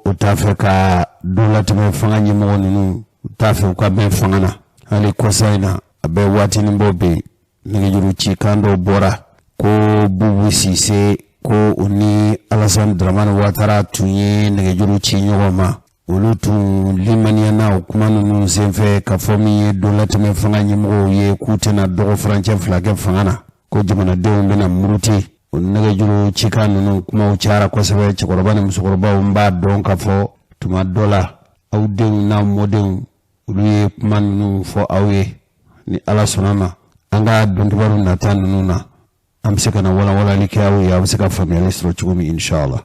o t'a fɛ ka don latɛmɛ fanga ɲɛmɔgɔ ninnu, u t'a fɛ u ka mɛn fanga na. Hali kɔsa in na, a bɛ waatinin bɔ bi, nɛgɛjuru cikan dɔ bɔra ko Bubu Sise ko o ni Alassane Dramane Ouattara tun ye nɛgɛjuru ci ɲɔgɔn ma. Olu tun limaniyana o kuma ninnu senfɛ k'a fɔ min ye don latɛmɛ fanga ɲɛmɔgɔw ye, k'u tɛna dɔgɔ furancɛ fila kɛ fanga na, ko jamanadenw bɛna muruti. O nɛgɛjuru cikan ninnu kumaw cayara kosɛbɛ. Cɛkɔrɔba ni musokɔrɔbaw, n b'a dɔn k'a fɔ tuma dɔ la, aw denw n'aw mɔdenw, olu ye kuma ninnu fɔ aw ye. Ni Ala sɔnna ma, an ka donkibaru nata ninnu na, an bɛ se ka na walawalali kɛ aw ye, aw bɛ se ka faamuyali sɔrɔ cogo min, inshallah.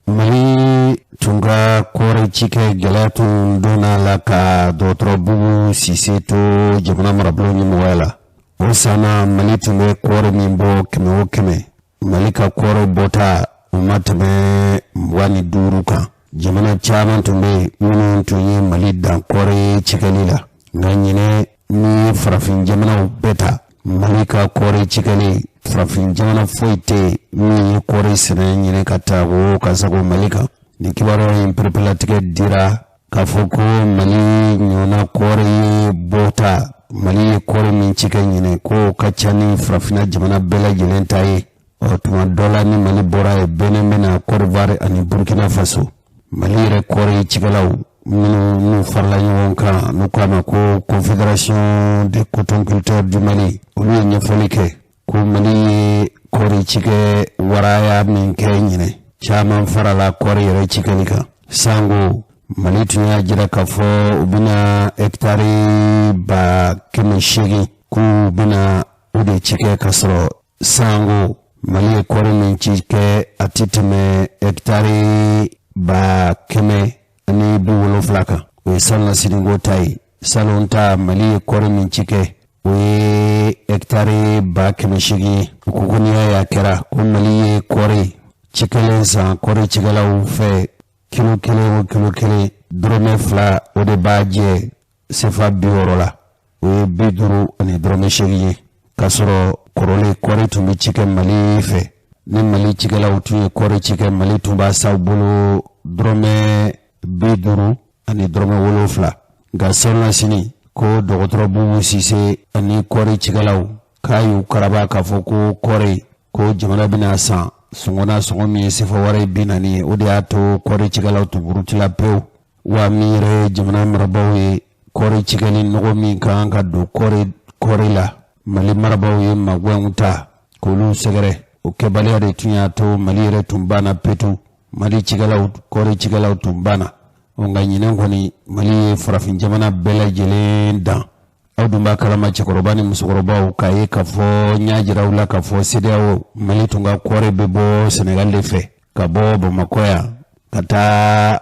Mali tun ka kɔɔri cikɛ gɛlɛya tun donna la ka dɔgɔtɔrɔ Bubu Sise to jamana marabolo ɲɛmɔgɔya la. O san na, Mali tun bɛ kɔɔri min bɔ, 100 o 100, Mali ka kɔɔri bɔta o ma tɛmɛ 25 kan. Jamana caman tun bɛ yen minnu tun ye Mali dan kɔɔri cikɛli la. Nka ɲinɛ, ni ye farafin jamanaw bɛɛ ta, Mali ka kɔɔri cikɛli, farafin jamana foyi tɛ yen min ye kɔɔri sɛnɛ ɲinɛ ka taa o ka sago Mali kan. Nin kibaruya in pereperelatigɛ dira k'a fɔ ko Mali ɲɔgɔnna kɔɔri bɔta, Mali ye kɔɔri min cikɛ ɲinɛ, k'o ka ca ni farafinna jamana bɛɛ lajɛlen ta ye. Ɔ tuma dɔ la, ni Mali bɔra yen, Benin bɛna, Côte ani Burkina Faso. Mali yɛrɛ kɔɔri cikɛlaw minnu n'u farala ɲɔgɔn kan, n'u k'a ma ko Confédération des cotonculteurs du Mali, olu ye ɲɛfɔli kɛ ko Mali ye kɔɔri cikɛ waraya min kɛ ɲinɛ, caman farala kɔɔri yɛrɛ cikɛli kan. Sango Mali tun y'a jira k'a fɔ u bɛna hɛkitari 800,000 k'u bɛna o de cikɛ, ka sɔrɔ sango Mali ye kɔɔri min cikɛ, a ti tɛmɛ hɛkitari 170,000 kan. O ye salonnasini ta ye. Salon ta, Mali ye kɔɔri min cikɛ, o ye hɛkitari 800,000 ye. U ko ko n'i y'a ye a kɛra ko Mali ye kɔɔri cikɛlen san kɔɔri cikɛlaw fɛ, kilo kelen o kilo kelen, dɔrɔmɛ 2, o de b'a jɛ sefa 60 la, o ye 50 ani dɔrɔmɛ 8 ye. K'a sɔrɔ kɔrɔlen kɔɔri tun bɛ cikɛ Mali fɛ, ni Mali cikɛlaw tun ye kɔɔri cikɛ, Mali tun b'a sa u bolo dɔrɔmɛ 50 ani dɔrɔmɛ 7. Nka salonnasini ko dɔgɔtɔrɔ Bubu Sise ani kɔɔri cikɛlaw k'a y'u karaba k'a fɔ ko kɔɔri ko jamana bɛna san sɔngɔ na, sɔngɔ min ye sefa wari 40 ye. O de y'a to kɔɔri cikɛlaw tun murutila pewu. Wa min yɛrɛ ye jamana marabaaw ye, kɔɔri cikɛli nɔgɔ min ka kan ka don kɔɔri la, Mali marabaaw ye magɛnw ta k'olu sɛgɛrɛ. O kɛbaliya de tun y'a to Mali yɛrɛ tun banna petu, Mali cikɛlaw, kɔɔri cikɛlaw tun banna. Nka ɲinɛ kɔni, Mali ye farafin jamana bɛɛ lajɛlen dan. Aw dun b'a kalama, cɛkɔrɔba ni musokɔrɔbaw, k'a ye k'a fɔ n y'a jira aw la k'a fɔ CEDEAO, Mali tun ka kɔɔri bɛ bɔ Senegal de fɛ ka bɔ Bamakɔ yan ka taa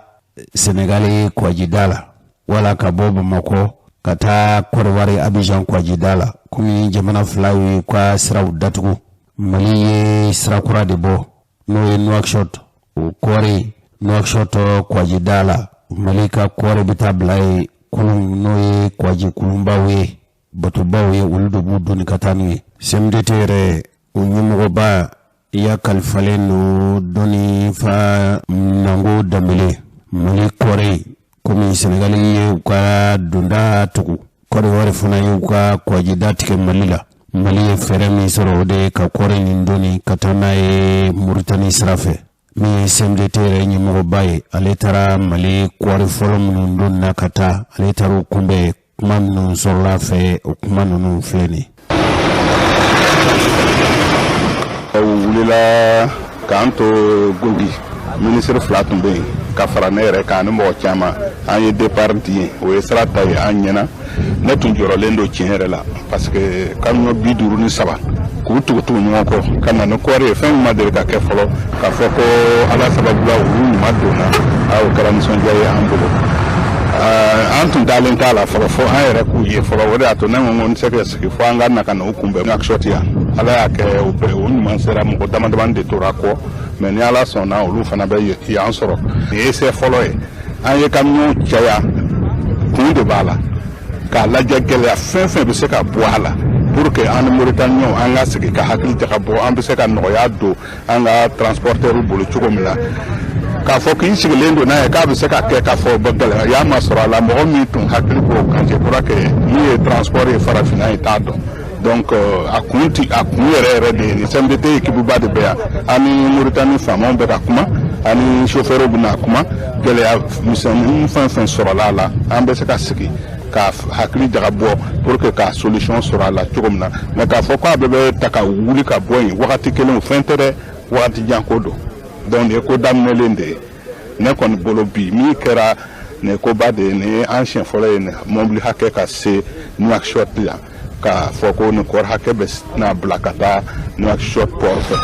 Senegali kwajida la wala ka bɔ Bamakɔ ka taa Kɔdiwari Abijan kwajida la. Komi jamana fila ye ka siraw datugu, Mali ye sira kura de bɔ, n'o ye Nouakchott o kɔɔri Nouakchott kwajida la. Mali ka kɔɔri bɛ taa bila yen kulun, n'o ye kwaji kulunbaw ye, batobaw ye, olu de b'u doni ka taa n'u ye. CMDT yɛrɛ, o ɲɛmɔgɔba ya kalifalen don dɔnni fa Nango Danbele. Mali kɔɔri, komi Senegali ye u ka donda tugu, Kɔdiwari fana y'u ka kwajida tigɛ Mali la, Mali ye fɛɛrɛ min sɔrɔ, o de ye ka kɔɔri nin doni ka taa n'a ye Muritani sira fɛ. Min ye CMDT yɛrɛ ɲɛmɔgɔba ye, ale taara Mali kɔɔri fɔlɔ minnu donna ka taa, ale taara u kunbɛn. Kuma minnu sɔrɔla fɛ, o kuma ninnu filɛ nin. U wulila k'an to Gogi, minisiri fila tun bɛ yen ka fara ne yɛrɛ kan ani mɔgɔ caman. An ye départ di yen, o ye sira ta ye an ɲɛna. Ne tun jɔrɔlen don tiɲɛ yɛrɛ la, parce que camion 53 k'u tugu tugu ɲɔgɔn kɔ ka na ni kɔɔri ye, fɛn min ma deli ka kɛ fɔlɔ, k'a fɔ ko Ala sababu la olu ɲuman donna, o kɛra nisɔndiya ye an bolo. An tun dalen t'a la fɔlɔ fo an yɛrɛ k'u ye fɔlɔ. O de y'a to ne ko n tɛ se ka sigi fo an ka na ka na u kunbɛn Nouakchott yan. Ala y'a kɛ o bɛɛ o ɲuman sera, mɔgɔ dama damani de tora kɔ, mais ni Ala sɔnna, olu fana bɛ yan sɔrɔ. Nin ye essai fɔlɔ ye. An ye camion caya, kun de b'a la, k'a lajɛ gɛlɛya fɛn fɛn bɛ se ka bɔ a la pour que an ni Mauritaniens an ka sigi ka hakili jagabɔ, an bɛ se ka nɔgɔya don an ka transporteurs bolo cogo min na. K'a fɔ k'i sigilen don n'a ye k'a bɛ se ka kɛ, k'a fɔ gɛlɛya ma sɔrɔ a la, mɔgɔ min tun hakili b'o kan, je crois que min ye transport ye farafinna ye t'a dɔn. Donc a kun ti a kun yɛrɛ yɛrɛ de ye nin. CMDT équipe ba de bɛ yan, an ni Mauritanie faamaw bɛ ka kuma, ani chauffeurs bɛna kuma. Gɛlɛya misɛnnin fɛn fɛn sɔrɔla a la, an bɛ se ka sigi ka hakili jagabɔ pour que ka solution sɔrɔ a la cogo min na. Mais k'a fɔ k'a bɛɛ bɛ ta ka wuli ka bɔ yen wagati kelen, o fɛn tɛ dɛ, wagati jan ko don. Donc nin ye ko daminɛlen de ye ne kɔni bolo. Bi min kɛra, nin ye koba de ye. Nin ye an siɲɛ fɔlɔ ye nin mɔbili hakɛ ka se Nouakchott yan, k'a fɔ ko nin kɔɔri hakɛ bɛ n'a bila ka taa Nouakchott port fɛ.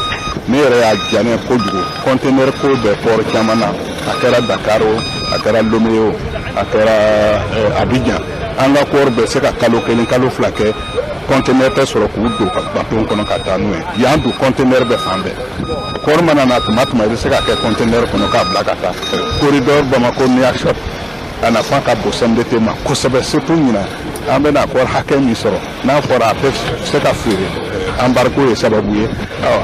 Ne yɛrɛ y'a diya ne ye kojugu. Conteneur ko bɛ port caman na, a kɛra Dakar o, a kɛra Lomé o, a kɛra Abidjan, an ka kɔɔri bɛ se ka kalo 1, kalo 2 kɛ, conteneur tɛ sɔrɔ k'u don bateau kɔnɔ ka taa n'u ye. Yan dun, conteneur bɛ fan bɛɛ. Kɔɔri mana na tuma tuma, i bɛ se ka kɛ conteneur kɔnɔ k'a bila ka taa. Corridor Bamako Nouakchott, a nafa ka bon CMDT ma kosɛbɛ, surtout ɲinan an bɛna kɔɔri hakɛ min sɔrɔ, n'a fɔra a tɛ se ka feere, embargo ye sababu ye.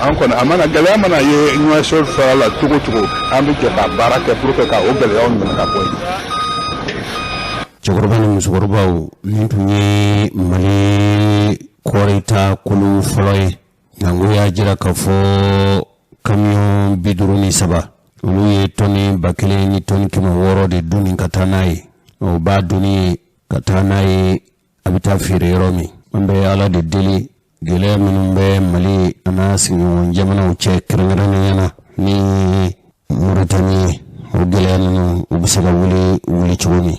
An kɔni, a mana gɛlɛya mana ye Nouakchott fara la cogo cogo, an bɛ jɛ ka baara kɛ pour que ka o gɛlɛyaw minɛ ka bɔ yen. Cɛkɔrɔba ni musokɔrɔbaw, nin tun ye Mali kɔɔrita kulu fɔlɔ ye. Nka y'a jira k'a fɔ kamiyɔn 53, olu ye tɔni 1000 ni tɔni 600 de donni ka taa n'a ye. O b'a donni ka taa n'a ye, a bɛ taa feere yɔrɔ min. An bɛ Ala de deli, gɛlɛya minnu bɛ Mali a n'a sigiɲɔgɔn jamanaw cɛ, kɛrɛnkɛrɛnnenya na ni Muritani ye, o gɛlɛya ninnu u bɛ se ka wuli wuli cogo min.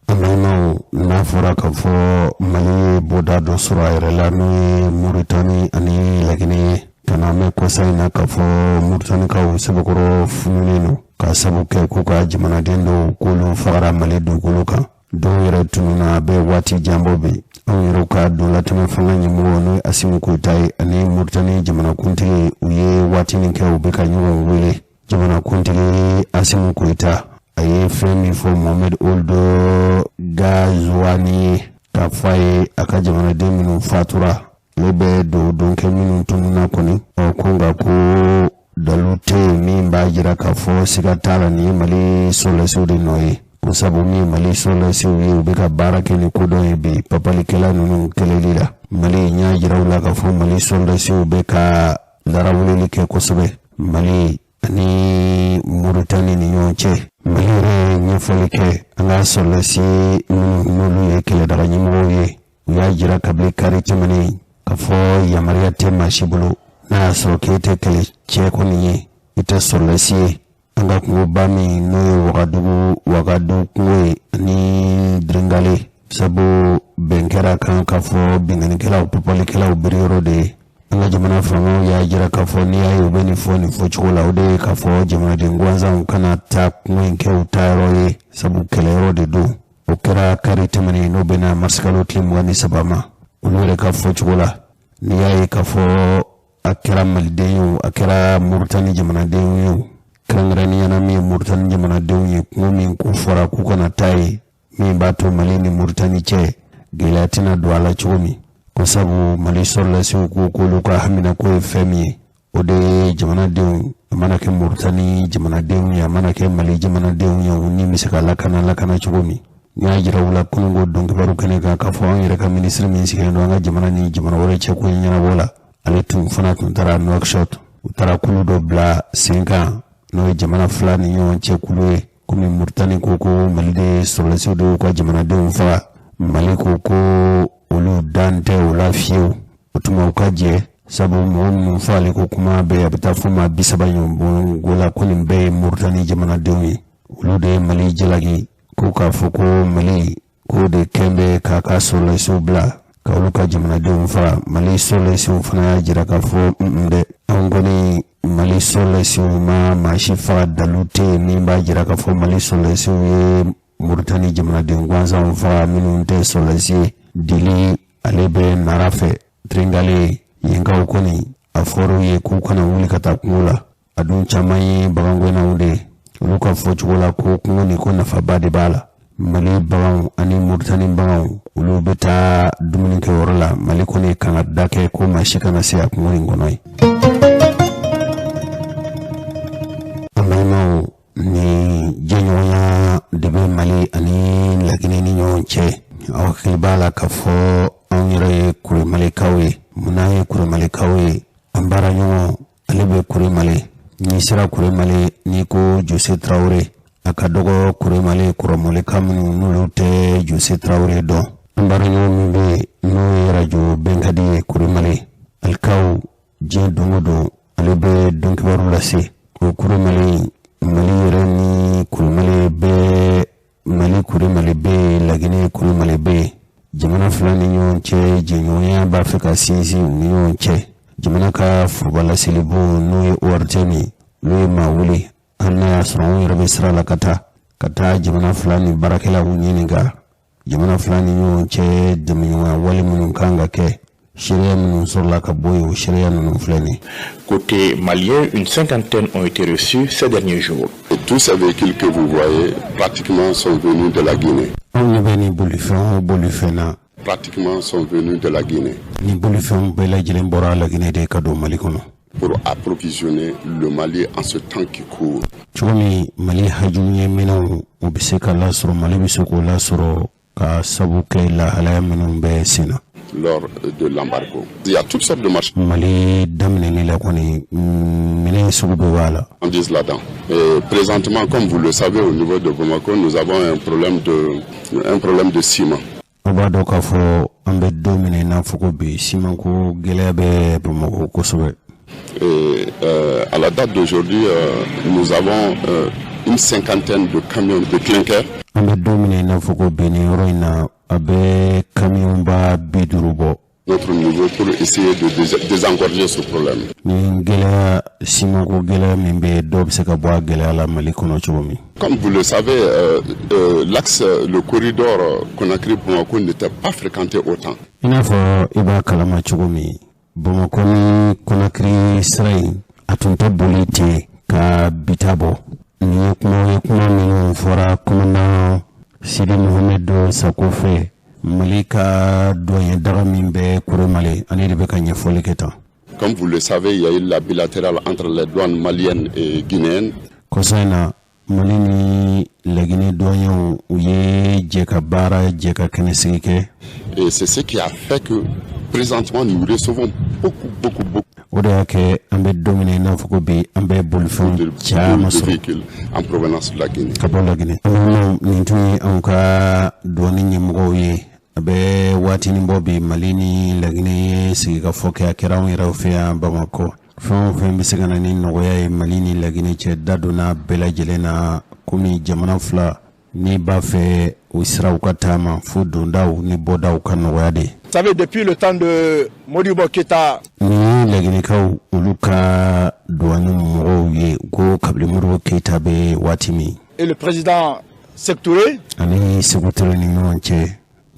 An balimaw, n'a fɔra k'a fɔ Mali ye bɔda dɔ sɔrɔ a yɛrɛ la, n'o ye Muritani ani Laginɛ ye, ka na mɛn kɔsa in na k'a fɔ Muritanikaw sɛbɛkɔrɔ fununen don, k'a sabu kɛ k'u ka jamanaden dɔw k'olu fagara Mali dugukolo kan, dɔw yɛrɛ tununna, a bɛ waati jan bɔ bi. Anw yɛrɛw ka donlatɛmɛ fanga ɲɛmɔgɔ, n'o ye Asimi Goyita ye, ani Muritani jamanakuntigi, u ye waatinin kɛ u bɛ ka ɲɔgɔn wele. Jamanakuntigi Asimi Goyita, a ye fɛn min fɔ Mohamed Ould Ghazouani ye, k'a fɔ a ye a ka jamanaden minnu fatura, ale bɛ don kɛ minnu tununna kɔni, ɔ ko nka ko dalu tɛ yen min b'a jira k'a fɔ siga t'a la nin ye Mali sɔrɔdasiw de nɔ ye, ko sabu min ye Mali sɔrɔdasiw ye, u bɛ ka baara kɛ ni kodɔn ye bi papalikɛla ninnu kɛlɛli la. Mali n y'a jira u la k'a fɔ Mali sɔrɔdasiw bɛ ka larawuleli kɛ kosɛbɛ Mali ani Muritani ni ɲɔgɔn cɛ. Mali yɛrɛ ye ɲɛfɔli kɛ, an ka sɔrɔdasi minnu n'olu ye kɛlɛdaga ɲɛmɔgɔw ye, u y'a jira kabini kari tɛmɛnen k'a fɔ yamaruya tɛ maa si bolo, n'a y'a sɔrɔ k'e tɛ kɛlɛ cɛ kɔni ye, i tɛ sɔrɔdasi ye, an ka kungoba min n'o ye Wagadugu kungo ye ani Dringale, sabu bɛn kɛra kan k'a fɔ binkannikɛlaw, papalikɛlaw biri yɔrɔ de ye. An ka jamana faamaw y'a jira k'a fɔ n'i y'a ye u bɛ nin fɔ nin fɔcogo la, o de ye k'a fɔ jamanaden gansanw kana taa kungo in kɛ u taayɔrɔ ye, sabu kɛlɛyɔrɔ de don. O kɛra kari tɛmɛnen, n'o bɛnna marisikalo tile 23 ma. Olu yɛrɛ ka fɔcogo la, n'i y'a ye k'a fɔ a kɛra maliden ye o, a kɛra Moritani jamanadenw ye o, kɛrɛnkɛrɛnnenya na min ye Moritani jamanadenw ye, kungo min ko fɔra k'u kana taa yen, min b'a to Mali ni Moritani cɛ gɛlɛya tɛna don a la cogo min, ko sabu Mali sɔrɔdasiw ko k'olu ka haminako ye fɛn min ye, o de ye jamanadenw, a mana kɛ Moritani jamanadenw ye, a mana kɛ Mali jamanadenw ye, u ni bɛ se ka lakana lakana cogo min. N y'a jira u la kununko donkibaru kɛnɛ kan k'a fɔ an yɛrɛ ka minisiri min sigilen don an ka jamana ni jamana wɛrɛ cɛ ko ɲɛnabɔ la, ale tun fana tun taara Nouakchott. U taara kulu dɔ bila sen kan, n'o ye jamana fila ni ɲɔgɔn cɛ kulu ye. Komi Moritani ko ko Mali de sɔrɔdasiw de y'u ka jamanadenw faga, Mali ko ko olu dan tɛ o la fiyewu. O tuma u ka jɛ, sabu mɔgɔ minnu fagalen ko kuma bɛɛ, a bɛ taa fo maa 30 ɲɔgɔn la, ko nin bɛɛ ye Moritani jamanadenw ye. Olu de ye Mali jalaki ko k'a fɔ ko Mali k'o de kɛn bɛ k'a ka sɔrɔdasiw bila ka olu ka jamanadenw faga. Mali sɔrɔdasiw fana y'a jira k'a fɔ un dɛ, anw kɔni Mali sɔrɔdasiw ma maa si faga, dalu tɛ yen min b'a jira k'a fɔ Mali sɔrɔdasiw ye Moritani jamanaden gansanw faga minnu tɛ sɔrɔdasi ye. Dili ale bɛ Nara fɛ Tringale, yenkaw kɔni a fɔr'u ye k'u kana wuli ka taa kungo la. A dun caman ye bagangɛnnaw de ye. Olu ka fɔcogo la, ko kungo nin ko nafaba de b'a la. Mali baganw ani Moritani baganw, olu bɛ taa dumuni kɛ yɔrɔ la. Mali kɔni kan ka da kɛ ko maa si kana se a kungo nin kɔnɔ ye. An balimaw, ni jɛɲɔgɔnya de bɛ Mali ani Laginɛ ni ɲɔgɔn cɛ. Aw hakili b'a la k'a fɔ anw yɛrɛ ye Kuremalikaw ye. Munna ye Kuremalikaw ye? An baara ɲɔgɔn, ale bɛ Kuremale. N'i sera Kuremale, n'i ko Jose Tarawele, a ka dɔgɔ Kuremale kɔrɔmɔlika minnu n'olu tɛ Jose Tarawele dɔn. An baara ɲɔgɔn min bɛ yen, n'o ye arajo Bɛnkadi ye Kuremale, alikaw diɲɛ don o don ale bɛ donkibaru lase o Kuremale. Mali yɛrɛ ni Kuremale bɛɛ, Mali Kuremale bɛ yen, Laginɛ Kuremale bɛ yen. Jamana fila ni ɲɔgɔn cɛ jɛɲɔgɔnya b'a fɛ ka sinsin u ni ɲɔgɔn cɛ. Jamana ka foroba laselibon, n'o ye ORTM ye, olu ye maa wele, hali n'a y'a sɔrɔ anw yɛrɛ bɛ sira la ka taa jamana fila ni baarakɛlaw ɲininka jamana fila ni ɲɔgɔn cɛ dɛmɛɲɔgɔnya wale minnu kan ka kɛ, seereya minnu sɔrɔla ka bɔ yen, o seereya ninnu filɛ nin. Côté malien, une cinquantaine ont été reçus ces derniers jours. Et tous ces véhicules que vous voyez, pratiquement sont venus de la Guinée. Anw ɲɛ bɛ nin bolifɛn o bolifɛn na, Pratiquement sont venus de la Guinée nin bolifɛnw bɛɛ lajɛlen bɔra Laginɛ de ka don Mali kɔnɔ pour approvisionner le Mali en ce temps qui court. Cogo min Mali haju ɲɛ minɛnw, u bɛ se ka lasɔrɔ, Mali bɛ se k'o lasɔrɔ ka sabu kɛ lahalaya minnu bɛ sen na lors de l'embargo. Il y a toutes sortes de Mali daminɛni la kɔni, minɛn sugu bɛɛ b'a la. marchandises là-dedans. Et présentement, comme vous le savez, au niveau de Bamako, nous avons un problème de ciment. Aw b'a dɔn k'a fɔ an bɛ don min na i n'a fɔ ko bi, simanko gɛlɛya bɛ Bamakɔ kosɛbɛ. Et à la date d'aujourd'hui, nous avons une cinquantaine de camions de clinker An bɛ don min na i n'a fɔ ko bi, nin yɔrɔ in na, a bɛ kamiyɔnba 50 bɔ notre niveau pour essayer de désengorger ce problème. Ni gɛlɛya, simanko gɛlɛya min bɛ yen, dɔw bɛ se ka bɔ a gɛlɛya la Mali kɔnɔ cogo min. Comme vous le savez, l'axe, le corridor Conakry-Bamako n'était pas fréquenté autant. I n'a fɔ i b'a kalama cogo min, Bamakɔ ni Kɔnakiri sira in, a tun tɛ boli ten ka bita bɔ. Nin ye kuma ye, kuma minnu fɔra commandant Sidi Mohamed Sako fɛ, Mali ka douanier daga min bɛ Kuremale, ale de bɛ ka ɲɛfɔli kɛ tan. Comme vous le savez, il y a eu la bilatérale entre les douanes maliennes et guinéennes. Kɔsa in na, Mali ni Laginɛ douaniers, u ye jɛ ka baara, jɛ ka kɛnɛ sigi kɛ. Et c'est ce qui a fait que présentement, nous recevons beaucoup, beaucoup, beaucoup O de y'a kɛ an bɛ don min na i n'a fɔ ko bi, an bɛ bolifɛnw caman de sɔrɔ véhicules en provenance de la Guinée. ka bɔ Laginɛ. An balimaw, nin tun ye anw ka douane ɲɛmɔgɔw ye. A bɛ waatinin bɔ bi, Mali ni Laginɛ ye sigikafɔ kɛ. A kɛra anw yɛrɛ fɛ yan Bamakɔ. Fɛn o fɛn bɛ se ka na ni nɔgɔya ye Mali ni Laginɛ cɛ, da donna bɛɛ lajɛlen na, komi jamana fila N'i b'a fɛ o siraw ka taama fo dondaw ni bɔdaw ka nɔgɔya de. Vous savez, depuis le temps de Modibo Keita. Nin ye Laginɛkaw olu ka douane mɔgɔw ye ko kabini Modibo Keita bɛ waati min. Et le président Sékou Touré. Ani Sékou Touré ni ɲɔgɔn cɛ,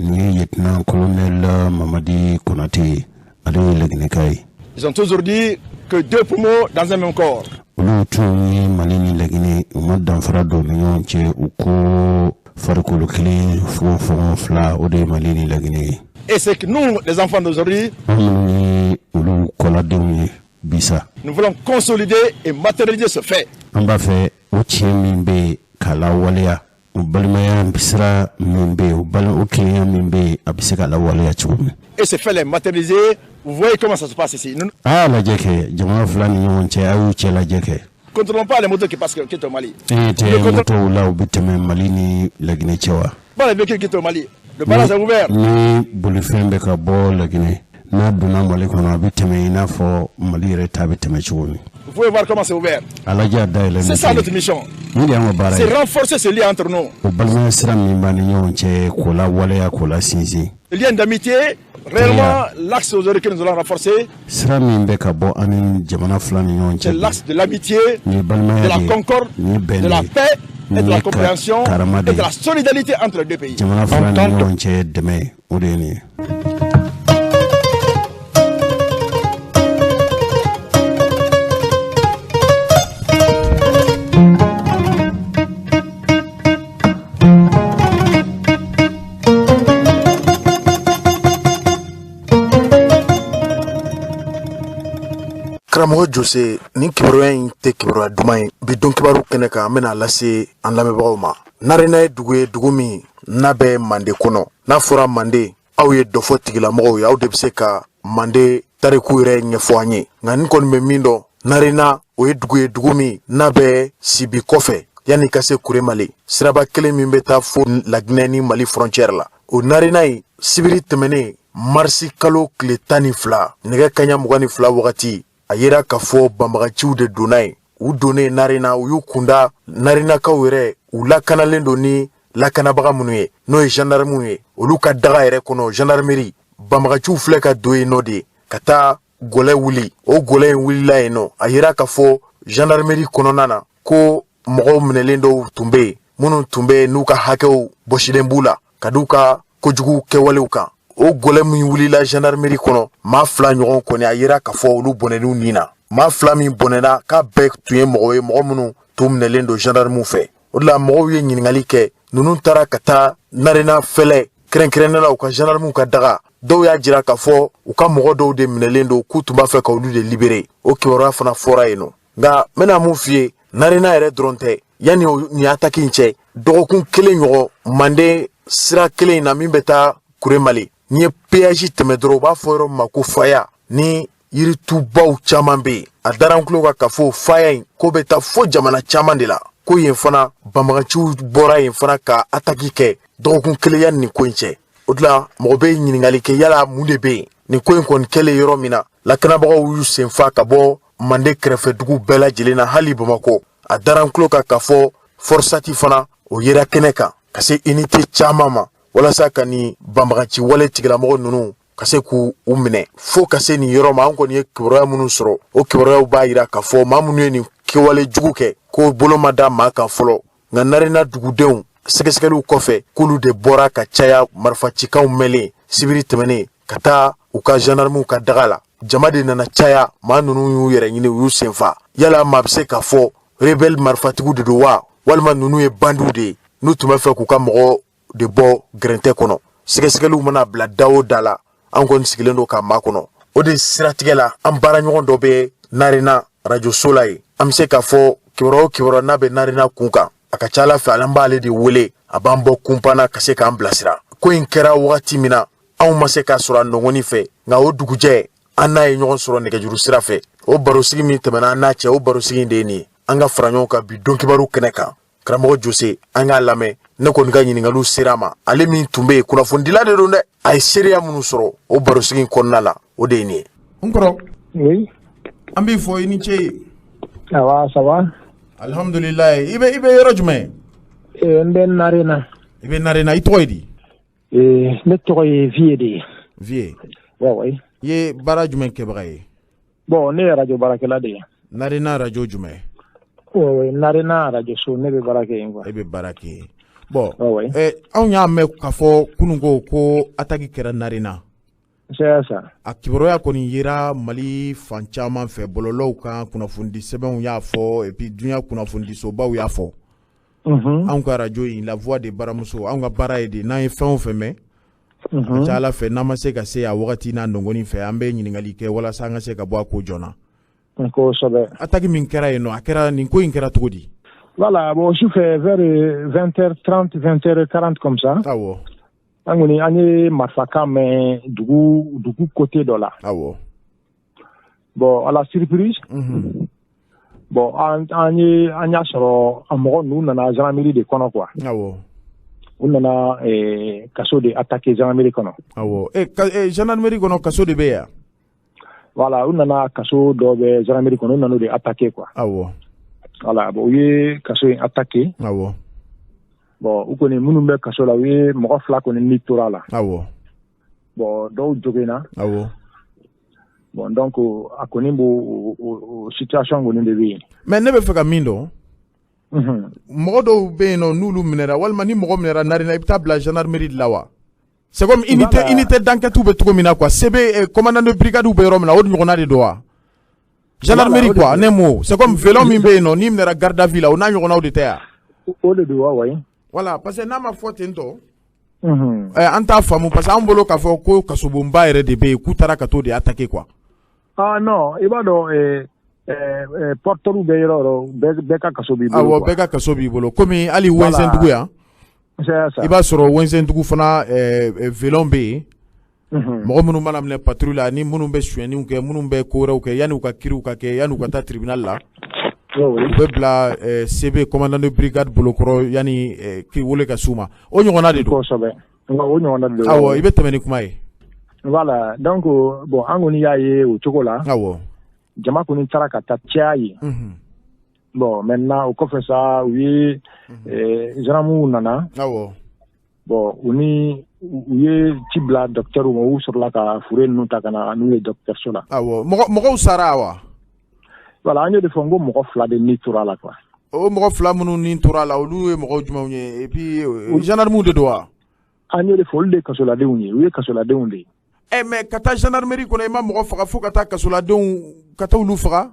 nin ye lieutenant colonel Mamadi Konate ye, ale ye Laginɛka ye. Ils ont toujours dit que deux poumons dans un même corps. Olu tun ye Mali ni Laginɛ, u ma danfara don ni ɲɔgɔn cɛ, u ko farikolo kelen, fogonfogon fila, o de ye Mali ni Laginɛ ye. Et c'est que nous, les enfants d'aujourd'hui, An minnu ye olu kɔladenw ye bi sa, nous voulons consolider et matérialiser ce fait. An b'a fɛ o tiɲɛ min bɛ yen k'a lawaleya, o balimaya sira min bɛ yen, o balima o kelenya min bɛ yen, a bɛ se ka lawaleya cogo min. Et ce fait les matérialiser, vous voyez comment ça se passe ici. Nous ne A y'a lajɛ kɛ jamana fila ni ɲɔgɔn cɛ, a y'u cɛ lajɛ kɛ. Contrôlons pas les motos qui passent, qui quittent au Mali. E Nous tɛ ne contrôlons motow la u bɛ tɛmɛ Mali ni Laginɛ cɛ wa? Pas les véhicules qui quittent au Mali. Le barrage est ouvert. Ni bolifɛn bɛ ka bɔ Laginɛ, n'a donna Mali kɔnɔ, a bɛ tɛmɛ i n'a fɔ Mali yɛrɛ ta bɛ tɛmɛ cogo min. Vous pouvez voir comment c'est ouvert. A lajɛ a dayɛlɛ. C'est ça notre mission. Nin de y'an ka baara C'est ye. Renforcer ce lien entre nous. O balimaya sira min b'an ni ɲɔgɔn cɛ, k'o lawaleya, k'o la sinsin. Le lien d'amitié, réellement, l'axe aujourd'hui que nous allons renforcer, Sira min bɛ ka bɔ an ni jamana fila ni ɲɔgɔn cɛ c'est l'axe de l'amitié, nin ye balimaya de la de ye, concorde, nin ye bɛn de la de ye, paix et de nin la ye compréhension karama de et de ye. la solidarité entre les deux pays. Jamana fila ni ɲɔgɔn cɛ dɛmɛ, o de ye nin ye. Karamɔgɔ Jose, nin kibaruya in tɛ kibaruya duman ye. Bi don kibaru kɛnɛ kan, an bɛna lase an lamɛnbagaw ma. Narena ye dugu ye, dugu min n'a bɛ Mande kɔnɔ. N'a fɔra Mande, aw ye dɔfɔ tigilamɔgɔw ye, aw de bɛ se ka Mande tariku yɛrɛ ɲɛfɔ an ye. Nka nin kɔni bɛ min dɔn, Narena o ye dugu ye, dugu min n'a bɛ Sibi kɔfɛ, yanni ka se Kuremale, siraba kelen min bɛ taa fo Laginɛ ni Mali frontière la. O Narena in, sibiri tɛmɛnen, marisi kalo tile 12, nɛgɛ kaɲa 22 wagati, a yera k'a fɔ banbagaciw de donna yen. U donnen Narena, u y'u kunda Narenakaw yɛrɛ, u lakanalen don ni lakanabaga minnu ye, n'o ye gendarmew ye, olu ka daga yɛrɛ kɔnɔ, gendarmerie. Banbagaciw filɛ ka don yen nɔ de ka taa gɔlɛ wuli. O gɔlɛ in wulila yen nɔ, a yera k'a fɔ gendarmerie kɔnɔna na ko mɔgɔw minɛlen dɔw tun bɛ yen, minnu tun bɛ yen n'u ka hakɛw bɔsilen b'u la ka d'u ka kojugu kɛwalew kan. O gɔlɛ min wulila gendarmerie kɔnɔ, maa fila ɲɔgɔn kɔni, a yera k'a fɔ olu bɔnɛn'u nin na. Maa fila min bɔnɛna, k'a bɛɛ tun ye mɔgɔ ye, mɔgɔ minnu tun minɛlen don gendarmew fɛ. O de la mɔgɔw ye ɲininkali kɛ, ninnu taara ka taa Narena fɛlɛ, kɛrɛnkɛrɛnnenya la u ka gendarmew ka daga. Dɔw y'a jira k'a fɔ u ka mɔgɔ dɔw de minɛlen don, k'u tun b'a fɛ ka olu de libérer. O kibaruya fana fɔra yen nɔ. Nka n bɛna mun f'i ye, Narena yɛrɛ dɔrɔn tɛ. Yanni nin attaque in cɛ, dɔgɔkun kelen ɲɔgɔn, Manden sira kelen in na min bɛ taa Kuremale, n'i ye péage tɛmɛ dɔrɔn, u b'a fɔ yɔrɔ min ma ko Faya, ni yiritubaw caman bɛ yen. A dara n tulo kan k'a fɔ Faya in ko bɛ taa fo jamana caman de la, ko yen fana banbagaciw bɔra yen fana ka attaque kɛ dɔgɔkun kelen yanni nin ko in cɛ. O de la mɔgɔ bɛ ɲininkali kɛ, yala mun de bɛ yen? Nin ko in kɔni kɛlen yɔrɔ min na, lakanabagaw y'u senfa ka bɔ Mande kɛrɛfɛ dugu bɛɛ lajɛlen na, hali Bamakɔ. A dara n tulo kan k'a fɔ FORSAT fana o yera kɛnɛ kan ka se unité caman ma, walasa ka nin banbagaci wale tigilamɔgɔ ninnu ka se k'u u minɛ. Fo ka se nin yɔrɔ ma, an kɔni ye kibaruya minnu sɔrɔ, o kibaruyaw b'a yira k'a fɔ maa minnu ye nin kɛwale jugu kɛ, ko bolo ma da maa kan fɔlɔ. Nka Narena dugudenw sɛgɛsɛgɛliw kɔfɛ, k'olu de bɔra ka caya marifacikanw mɛnlen sibiri tɛmɛnen ka taa u ka gendarmew ka daga la. Jama de nana caya, maa ninnu y'u yɛrɛ ɲini, u y'u senfa. Yala maa bɛ se k'a fɔ rebelle marifatigiw de don wa, walima ninnu ye bandiw de ye n'u tun bɛ fɛ k'u ka mɔgɔ de bɔ gɛrɛntɛ kɔnɔ? Sɛgɛsɛgɛliw mana bila da o da la, an kɔni sigilen don k'a makɔnɔ. O de siratigɛ la, an baaraɲɔgɔn dɔ bɛ Narena rajoso la yen. An bɛ se k'a fɔ kibaruya o kibaruya n'a bɛ Narena kun kan, a ka ca Ala fɛ an b'ale de wele, a b'an bɔ kunpan na ka se k'an bilasira. Ko in kɛra wagati min na, anw ma se k'a sɔrɔ a nɔngɔnni fɛ, nka o dugujɛ an n'a ye ɲɔgɔn sɔrɔ nɛgɛjuru sira fɛ. O barosigi min tɛmɛna an n'a cɛ, o barosigi in de ye nin ye. An ka fara ɲɔgɔn kan bi don kibaru kɛnɛ kan. Karamɔgɔ Jose, an k'a lamɛn. Ne kɔni ka ɲininkaliw sera a ma, ale min tun bɛ yen, kunnafonidila de don dɛ, a ye seereya minnu sɔrɔ o barosigi in kɔnɔna la, o de ye nin ye. N kɔrɔ. Oui. An b'i fɔ, i ni ce ye. Ça va, ça va. Alhamdulilayi. I bɛ yɔrɔ jumɛn? N bɛ Narena. I bɛ Narena, i tɔgɔ ye di? Ne tɔgɔ ye Vieux de ye. Vieux. Ouais, ouais. I ye baara jumɛn kɛbaga ye? Bon, ne ye radio baarakɛla de ye. Narena radio jumɛn? Ouais, ouais, Narena radio so, ne bɛ baara kɛ yen quoi. E bɛ baara kɛ yen. Bon, ouais, ouais. Anw y'a mɛn k'a fɔ kununko ko attaque kɛra Narena. C'est ça. A kibaruya kɔni yera Mali fan caman fɛ, bɔlɔlɔw kan, kunnafonidi sɛbɛnw y'a fɔ, et puis duɲa kunnafonidisobaw y'a fɔ. Anw ka radio in, La Voix de Baramuso, anw ka baara ye de n'an ye fɛn o fɛn mɛn, a ca Ala fɛ, n'an ma se ka se a wagati n'a nɔngɔnni fɛ, an bɛ ɲininkali kɛ walasa an ka se ka bɔ a ko joona. Kosɛbɛ. Attaque min kɛra yen nɔ, a kɛra nin ko in kɛra cogo di? Voilà, bon, sufɛ vers 20h30, 20h40 comme ça. An kɔni an ye marifakan mɛn dugu côté dɔ la. Bon, à la surprise, bon, an y'a sɔrɔ a mɔgɔ ninnu nana gendarmerie de kɔnɔ quoi. U nana kaso de attaquer gendarmerie kɔnɔ. Awɔ. Gendarmerie kɔnɔ kaso de bɛ yan? Voilà, u nana kaso dɔ bɛ gendarmerie kɔnɔ, u nana o de attaquer quoi. Voilà, bon, u ye kaso in attaquer. Bon, u kɔni minnu bɛ kaso la, u ye mɔgɔ fila kɔni ni tora a la. Bon, dɔw joginna. Bon, donc a kɔni b'o o situation kɔni de bɛ yen. Mais ne bɛ fɛ ka min dɔn, mɔgɔ dɔw bɛ yen nɔ, n'olu minɛra, walima ni mɔgɔ minɛra Narena, i bɛ taa bila gendarmerie de la wa? C'est comme unité unité d'enquête bɛ cogo min na quoi, CB, commandant de brigade bɛ yɔrɔ min na, o ɲɔgɔnna de don wa? Gendarmerie quoi, ne mo, c'est comme violon min bɛ yen nɔ, n'i minɛra garde à vue la, o n'a ɲɔgɔnnaw de tɛ yan? O de don wa, oui. Voilà, parce que n'a ma fɔ ten tɔ, an t'a faamu, parce que an bolo k'a fɔ ko kasobonba yɛrɛ de bɛ yen, k'u taara ka t'o de attaquer quoi. Ah non, i b'a dɔn, porteur bɛ yɔrɔ o yɔrɔ, bɛɛ ka kaso b'i bolo. Awɔ, bɛɛ ka kaso b'i bolo, komi hali Wɛnzɛndugu yan. C'est ça. I b'a sɔrɔ Wɛnzɛndugu fana, violon bɛ yen. Mɔgɔ minnu mana minɛ patrouille la, ni minnu bɛ sonyɛniw kɛ, minnu bɛ ko wɛrɛw kɛ, yanni u ka kiiriw ka kɛ, yanni u ka taa tribunal la, u bɛ bila CB, commandant de brigade bolokɔrɔ, yanni wele ka s'u ma. O ɲɔgɔnna de don. Kosɛbɛ, o ɲɔgɔnna de don. Awɔ, i bɛ tɛmɛ ni kuma ye. Voilà, donc bon, an kɔni y'a ye o cogo la. Jama kɔni taara ka taa caya yen. Bon, maintenant o kɔfɛ sa, u ye gendarmew nana. Bon, u ni u ye ci bila docteur ma, u sɔrɔla ka fure ninnu ta ka na n'u ye dɔgɔtɔrɔso la. Awɔ, mɔgɔw sara wa? Voilà, an y'o de fɔ n ko mɔgɔ fila de ni tora a la quoi. O mɔgɔ fila minnu ni tora a la, olu ye mɔgɔw jumɛnw ye? Et puis gendarmew de don wa? An y'o de fɔ, olu de ye kasoladenw ye, u ye kasoladenw de ye. Ɛ, mais ka taa gendarmerie kɔnɔ, i ma mɔgɔ faga, fo ka taa kasoladenw, ka taa olu faga?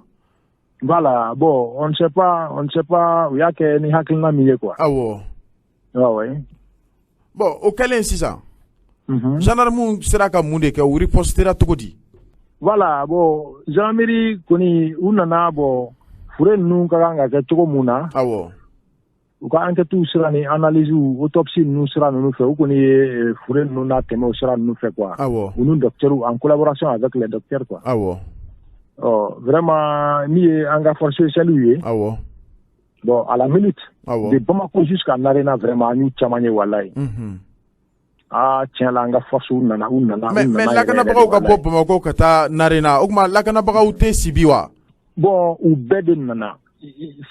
Voilà, bon, on ne sait pas, on ne sait pas u y'a kɛ ni hakilina min ye quoi. Ouais, ouais. Bon, o kɛlen sisan, gendarmew sera ka mun de kɛ? U ripostera cogo di? Voilà, bon, gendarmerie kɔni u nana, bon, fure ninnu ka kan ka kɛ cogo mun na. U ka enquête sira ni analyse, autopsie ninnu sira ninnu fɛ, u kɔni ye fure ninnu n'a tɛmɛ o sira ninnu fɛ quoi. U ni docteur, en collaboration avec les docteurs quoi. Ɔ, vraiment, min ye an ka force spéciale ye. Bon, à la minute. De Bamako jusqu'à Narena, vraiment, an y'u caman ye walayi. Aa, tiɲɛ la, an ka force u nana, u nana. Mais lakanabagaw ka bɔ Bamakɔ ka taa Narena, o tuma lakanabagaw tɛ Sibi wa? Bon, u bɛɛ de nana.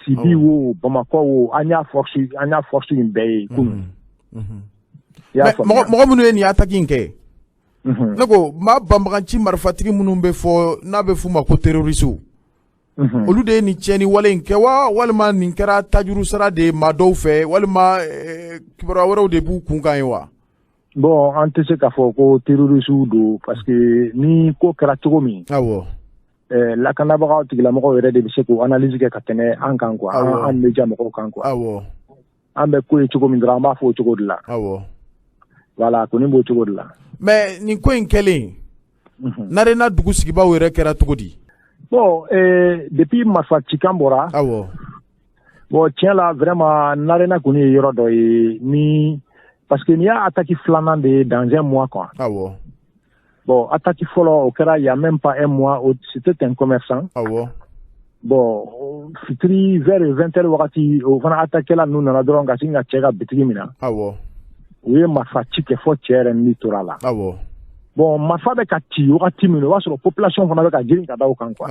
Sibi wo, Bamakɔ wo, an y'a force in bɛɛ ye kunun. Mɔgɔ minnu ye nin attaque in kɛ, ne ko maa banbaganci marifatigi minnu bɛ fɔ n'a bɛ f'u ma ko terroristes, olu de ye nin tiɲɛni wale in kɛ wa, walima nin kɛra tajuru sara de ye maa dɔw fɛ, walima kibaruya wɛrɛw de b'u kun kan ye wa? Bon, an tɛ se k'a fɔ ko terroristes don, parce que ni ko kɛra cogo min, lakanabagaw tigilamɔgɔw yɛrɛ de bɛ se k'o analyse kɛ ka tɛmɛ an kan quoi, an média mɔgɔw kan quoi. An bɛ ko ye cogo min dɔrɔn, an b'a fɔ o cogo de la. Voilà, kɔni b'o cogo de la. Mais nin ko in kɛlen, Narena dugu sigibaaw yɛrɛ kɛra cogo di? Bon, depuis marifa cikan bɔra. Bon, tiɲɛ la, vraiment, Narena kɔni ye yɔrɔ dɔ ye ni, parce que nin y'a attaque filanan de ye dans un mois quoi. Bon, attaque fɔlɔ o kɛra il y a même pas un mois, c'était un commerçant. Bon, fitiri vers 20 heures wagati, o fana attaqué la ninnu nana dɔrɔn ka sin ka cɛ ka bitigi minɛ. U ye marifa ci kɛ fɔ cɛ yɛrɛ ni tora la. Bon, marifa bɛ ka ci wagati min, o b'a sɔrɔ population fana bɛ ka girin ka da o kan quoi.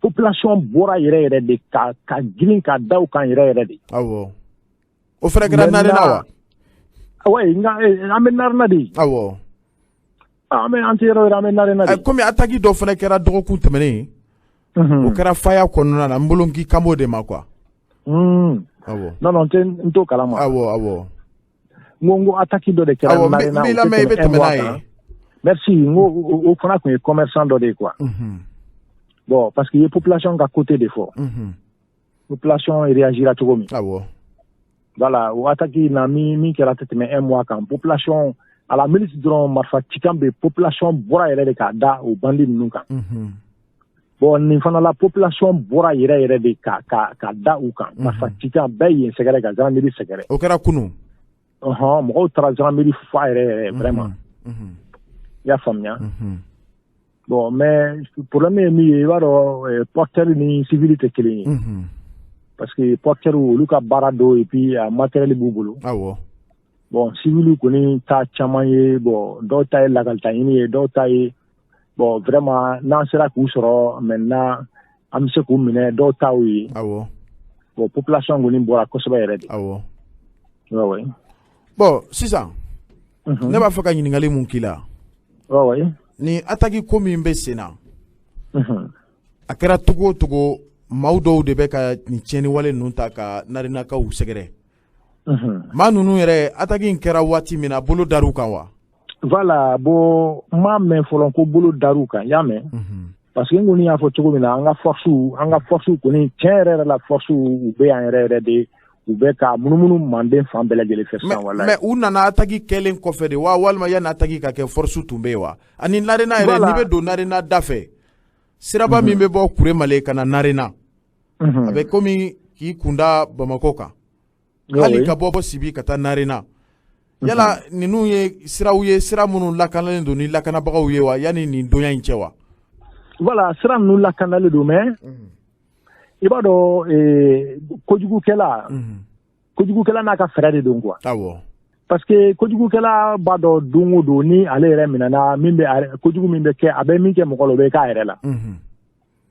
Population bɔra yɛrɛ yɛrɛ de ka girin ka da o kan yɛrɛ yɛrɛ de. O fana kɛra Narena wa? Oui, nka an bɛ Narena de. Awɔ. An bɛ an tɛ yɔrɔ wɛrɛ, an bɛ Narena de. Komi attaque dɔ fana kɛra dɔgɔkun tɛmɛnen, o kɛra Faya kɔnɔna na, n bolo k'i kan b'o de ma quoi. Awɔ. Non non, n t'o kalama. Awɔ. N ko attaque dɔ de kɛra Narena. Awɔ, n b'i lamɛn, i bɛ tɛmɛ n'a ye. Merci. N ko o fana tun ye commerçant dɔ de ye quoi. Bon, parce que i ye population ka côté de fɔ. Population réagira cogo min. Awɔ. Voilà, o attaque na min kɛra tɛ tɛmɛ un mois kan, population à la minute dɔrɔn marifa cikan bɛ, population bɔra yɛrɛ de k'a da o bandit ninnu kan. Bon, nin fana la, population bɔra yɛrɛ yɛrɛ de ka da u kan. Marifa cikan bɛɛ yen sɛgɛrɛ ka gendarmerie sɛgɛrɛ. O kɛra kunun. Ɔhɔn, mɔgɔw taara gendarmerie fa yɛrɛ yɛrɛ vraiment. I y'a faamuya. Bon, mais problème ye min ye, i b'a dɔn, porteur ni civil tɛ kelen ye. Parce que porteur, olu ka baara don et puis a matériel b'u bolo. Awɔ. Bon, civil kɔni ta caman ye, bon, dɔw ta ye lakalita ɲini ye, dɔw ta ye, bon, vraiment n'an sera k'u sɔrɔ maintenant, an bɛ se k'u minɛ, dɔw ta y'o ye. Awɔ. Bon, population kɔni bɔra kosɛbɛ yɛrɛ de. Awɔ. Ouais ouais. Bon, sisan, ne b'a fɛ ka ɲininkali mun k'i la. Ouais ouais. Ni attaque ko min bɛ sen na, a kɛra togo o togo, maaw dɔw de bɛ ka nin tiɲɛni wale ninnu ta ka Narenakaw sɛgɛrɛ. Maa ninnu yɛrɛ, attaque in kɛra waati min na, bolo dar'u kan wa? Voilà, bon, n m'a mɛn fɔlɔ ko bolo dar'u kan, i y'a mɛn. Parce que n kɔni y'a fɔ cogo min na, an ka force kɔni, tiɲɛ yɛrɛ yɛrɛ la, force u bɛ yan yɛrɛ yɛrɛ de, u bɛ ka munumunu manden fan bɛɛ lajɛlen fɛ sisan, walayi. Mais u nana attaque kɛlen kɔfɛ de wa, walima yanni attaque ka kɛ, force tun bɛ yen wa? Ani Narena yɛrɛ, n'i bɛ don Narena da fɛ, siraba min bɛ bɔ Kuremale ka na Narena, a bɛ komi k'i kunda Bamakɔ kan, hali ka bɔ Sibi ka taa Narena, yala ninnu ye siraw ye, sira minnu lakanalen don ni lakanabagaw ye wa, yanni nin donya in cɛ wa? Voilà, sira ninnu lakanalen don, mais i b'a dɔn, kojugukɛla n'a ka fɛɛrɛ de don quoi. Awɔ. Parce que kojugukɛla b'a dɔn don o don ni ale yɛrɛ minɛna, min bɛ kojugu min bɛ kɛ, a bɛ min kɛ mɔgɔ la, o bɛ k'a yɛrɛ la.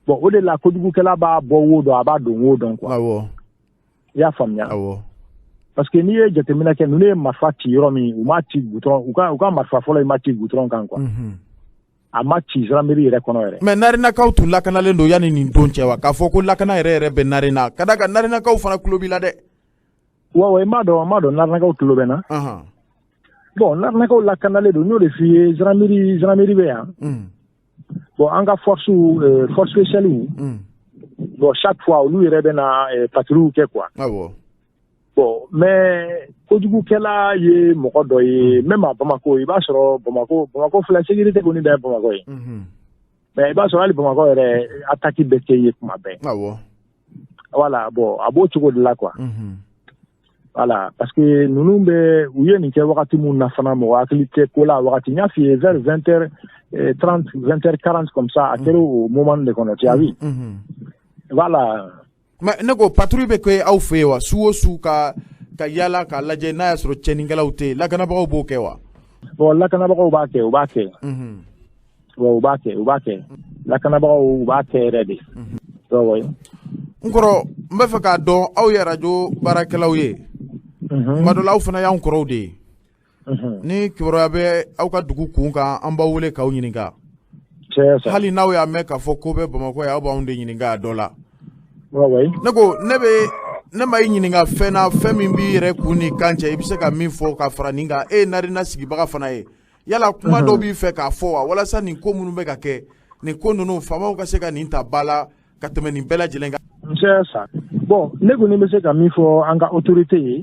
Bon, o de la kojugukɛla b'a bɔ wo dɔn, a b'a don wo dɔn quoi. Awɔ. I y'a faamuya. Awɔ. Parce que n'i ye jateminɛ kɛ, ninnu ye marifa ci yɔrɔ min, u m'a ci goudron, u ka marifa fɔlɔ in ma ci goudron kan quoi. A ma ci gendarmerie yɛrɛ kɔnɔ yɛrɛ. Mais Narenakaw tun lakanalen don yanni nin don cɛ wa? K'a fɔ ko lakana yɛrɛ yɛrɛ bɛ Narena, ka d'a kan Narenakaw fana tulo b'i la dɛ. Wa n m'a dɔn Narenakaw tulo bɛ na. Bon, Narenakaw lakanalen don, n y'o de f'i ye, gendarmerie bɛ yan. Bon, an ka force spéciale, bon, chaque fois olu yɛrɛ bɛ na patrouille kɛ quoi. Awɔ. Bon, mais kojugukɛla ye mɔgɔ dɔ ye, même à Bamako, i b'a sɔrɔ Bamako filɛ, sécurité kɔni dan ye Bamakɔ ye. Mais i b'a sɔrɔ hali Bamakɔ yɛrɛ, attaque bɛ kɛ yen kuma bɛɛ. Awɔ. Voilà, bon, a b'o cogo de la quoi. Voilà, parce que ninnu bɛ, u ye nin kɛ wagati mun na fana, mɔgɔ hakili tɛ ko la wagati. N y'a f'i ye, vers 20h 30, 20h40 comme ça, a kɛra o moment de kɔnɔ, tu as vu. Voilà. Mais ne ko, patrouille bɛ kɛ aw fɛ yen wa, su o su, ka yala k'a lajɛ n'a y'a sɔrɔ tiɲɛnikɛlaw tɛ yen, lakanabagaw b'o kɛ wa? Bon, lakanabagaw b'a kɛ, u b'a kɛ. Bon, u b'a kɛ, u b'a kɛ. Lakanabagaw, u b'a kɛ yɛrɛ de. Ouais. N kɔrɔ, n bɛ fɛ k'a dɔn, aw ye arajo baarakɛlaw ye. Tuma dɔ la, aw fana y'anw kɔrɔw de ye. Ni kibaruya bɛ aw ka dugu kun kan, an b'aw wele k'aw ɲininka. Hali n'aw y'a mɛn k'a fɔ ko bɛ Bamakɔ yan, aw b'anw de ɲininka a dɔ la. Ne ko, ne bɛ ne ma i ɲininka fɛn na, fɛn min b'i yɛrɛ kun ni kan cɛ, i bɛ se ka min fɔ ka fara nin kan, e ye Narena sigibaga fana ye. Yala kuma dɔw b'i fɛ k'a fɔ wa, walasa nin ko minnu bɛ ka kɛ, nin ko ninnu, faamaw ka se ka nin ta ba la ka tɛmɛ nin bɛɛ lajɛlen kan? C'est ça. Bon, ne kɔni bɛ se ka min fɔ an ka autorité ye,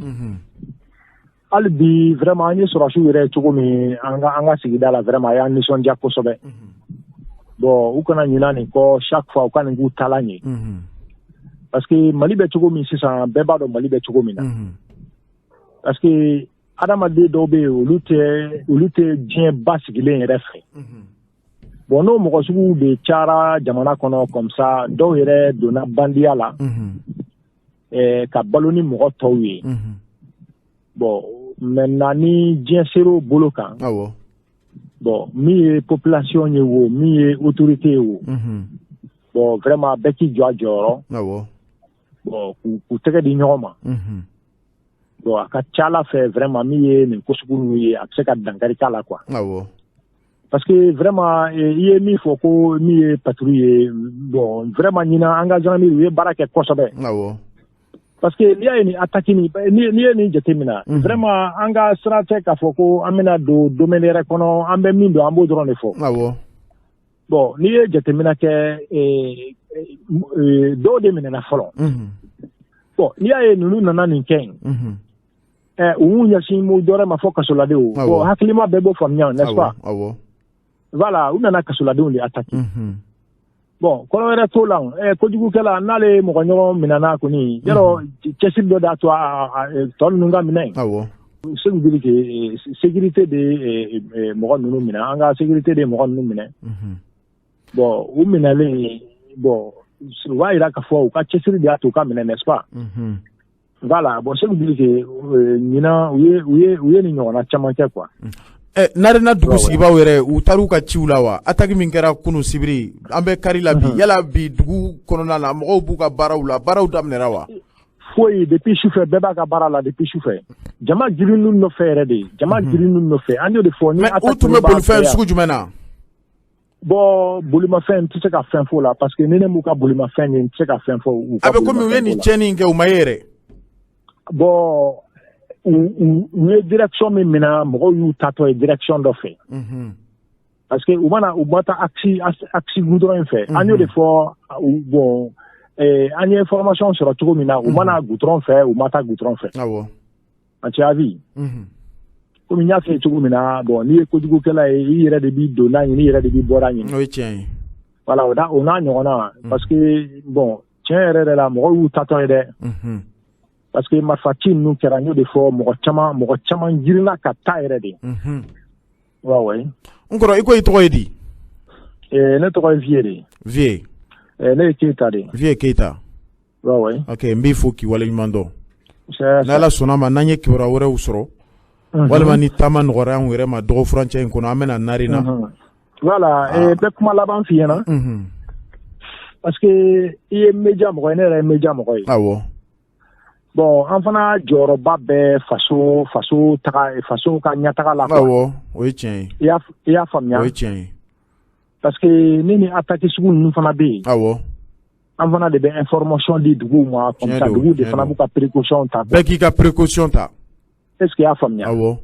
hali bi vraiment an ye sɔrɔdasiw yɛrɛ cogo min an ka sigida la, vraiment a y'an nisɔndiya kosɛbɛ. Bon, u kana ɲinɛ nin kɔ, chaque fois u ka nin k'u taalan ye. Parce que Mali bɛ cogo min sisan, bɛɛ b'a dɔn Mali bɛ cogo min na. Parce que adamaden dɔw bɛ yen, olu tɛ diɲɛ basigilen yɛrɛ fɛ. Bon, n'o mɔgɔ suguw de cayara jamana kɔnɔ comme ça, dɔw yɛrɛ donna bandiya la ka balo ni mɔgɔ tɔw ye. Bon, maintenant ni diɲɛ ser'o bolo kan, bon, min ye population ye wo, min ye autorité ye wo, bon, vraiment bɛɛ k'i jɔ a jɔyɔrɔ. Bon, k'u tɛgɛ di ɲɔgɔn ma. Bon, a ka ca Ala fɛ, vraiment, min ye nin ko sugu ninnu ye, a bɛ se ka dankari k'a la, quoi. Parce que vraiment, i ye min fɔ ko min ye patrouille ye, bon, vraiment, ɲinan an ka gendarmerie, u ye baara kɛ kosɛbɛ. Parce que n'i y'a ye nin attaque nin, n'i ye nin jateminɛ, vraiment, an ka sira tɛ k'a fɔ ko an bɛna don domaine yɛrɛ kɔnɔ, an bɛ min dɔn, an b'o dɔrɔn de fɔ. Bon, n'i ye jateminɛ kɛ, dɔw de minɛna fɔlɔ. Bon, n'i y'a ye ninnu nana nin kɛ yen, u y'u ɲɛsin mu dɔwɛrɛ ma fɔ kasoladenw. Bon, hakilima bɛɛ b'o faamuya, n'est-ce pas? Awɔ. Voilà, u nana kasoladenw de attaquer. Bon, kɔrɔ wɛrɛ t'o la, kojugukɛla n'ale mɔgɔ ɲɔgɔn minɛna kɔni, yɔrɔ cɛsiri dɔ de y'a to tɔ ninnu ka minɛ. Ce qui veut dire que sécurité de mɔgɔ ninnu minɛ, an ka sécurité de mɔgɔ ninnu minɛ. Bon, u minɛlen, bon, u b'a yira k'a fɔ u ka cɛsiri de y'a to u ka minɛ, n'est-ce pas? Voilà, bon, ce qui veut dire que ɲinan u ye nin ɲɔgɔnna caman kɛ, quoi. Narena dugu sigibaw yɛrɛ, u taar'u ka ciw la wa? Attaque min kɛra kunun sibiri, an bɛ kari la bi, yala bi dugu kɔnɔna na, mɔgɔw b'u ka baaraw la, baaraw daminɛra wa? Foyi, depuis sufɛ bɛɛ b'a ka baara la, depuis sufɛ jama girinnu nɔfɛ yɛrɛ de, jama girinnu nɔfɛ, an y'o de fɔ. Ni mais u tun bɛ bolifɛn sugu jumɛn na? Bon, bolimafɛn, n tɛ se ka fɛn fɔ o la, parce que ni ne m'u ka bolimafɛn ye, n tɛ se ka fɛn fɔ u ka. A bɛ komi u ye nin tiɲɛni in kɛ, u ma ye yɛrɛ. Bon, u ye direction min minɛ, mɔgɔw y'u tatɔ ye direction dɔ fɛ. Parce que u mana u ma taa axe goudron in fɛ, an y'o de fɔ. Bon, an ye information sɔrɔ cogo min na, u mana goudron fɛ, u ma taa goudron fɛ. Tu as vu? Komi n y'a f'i ye cogo min na, bon, n'i ye kojugukɛla ye, i yɛrɛ de b'i donda ɲini, i yɛrɛ de b'i bɔda ɲini. O ye tiɲɛ ye. Voilà, o n'a ɲɔgɔnna, parce que bon, tiɲɛ yɛrɛ yɛrɛ la, mɔgɔw y'u tatɔ ye dɛ. Parce que marifa ci ninnu kɛra, n y'o de fɔ, mɔgɔ caman girinna ka taa yɛrɛ de. Ouais ouais. N kɔrɔ, i ko i tɔgɔ ye di? Ne tɔgɔ ye Vieux de. Vieux. Ne ye Keyita de. Vieux Keyita. Ouais ouais. Ok, n b'i fo k'i waleɲuman dɔn. N'Ala sɔnna ma, n'an ye kibaruya wɛrɛw sɔrɔ, walima ni taama nɔgɔyara anw yɛrɛ ma dɔgɔ furancɛ in kɔnɔ, an bɛna Narena. Voilà, n bɛ kuma laban f'i ɲɛna. Parce que i ye média mɔgɔ ye, ne yɛrɛ ye média mɔgɔ ye. Bon, an fana jɔyɔrɔba bɛ faso taga, faso ka ɲɛtaga la. Awɔ, o ye tiɲɛ ye. I y'a faamuya? O ye tiɲɛ ye. Parce que ni attaque sugu ninnu fana bɛ yen, an fana de bɛ information di duguw ma, comme ça duguw de fana b'u ka précaution ta. Bɛɛ k'i ka précaution ta. Est ce que i y'a faamuya? Awɔ.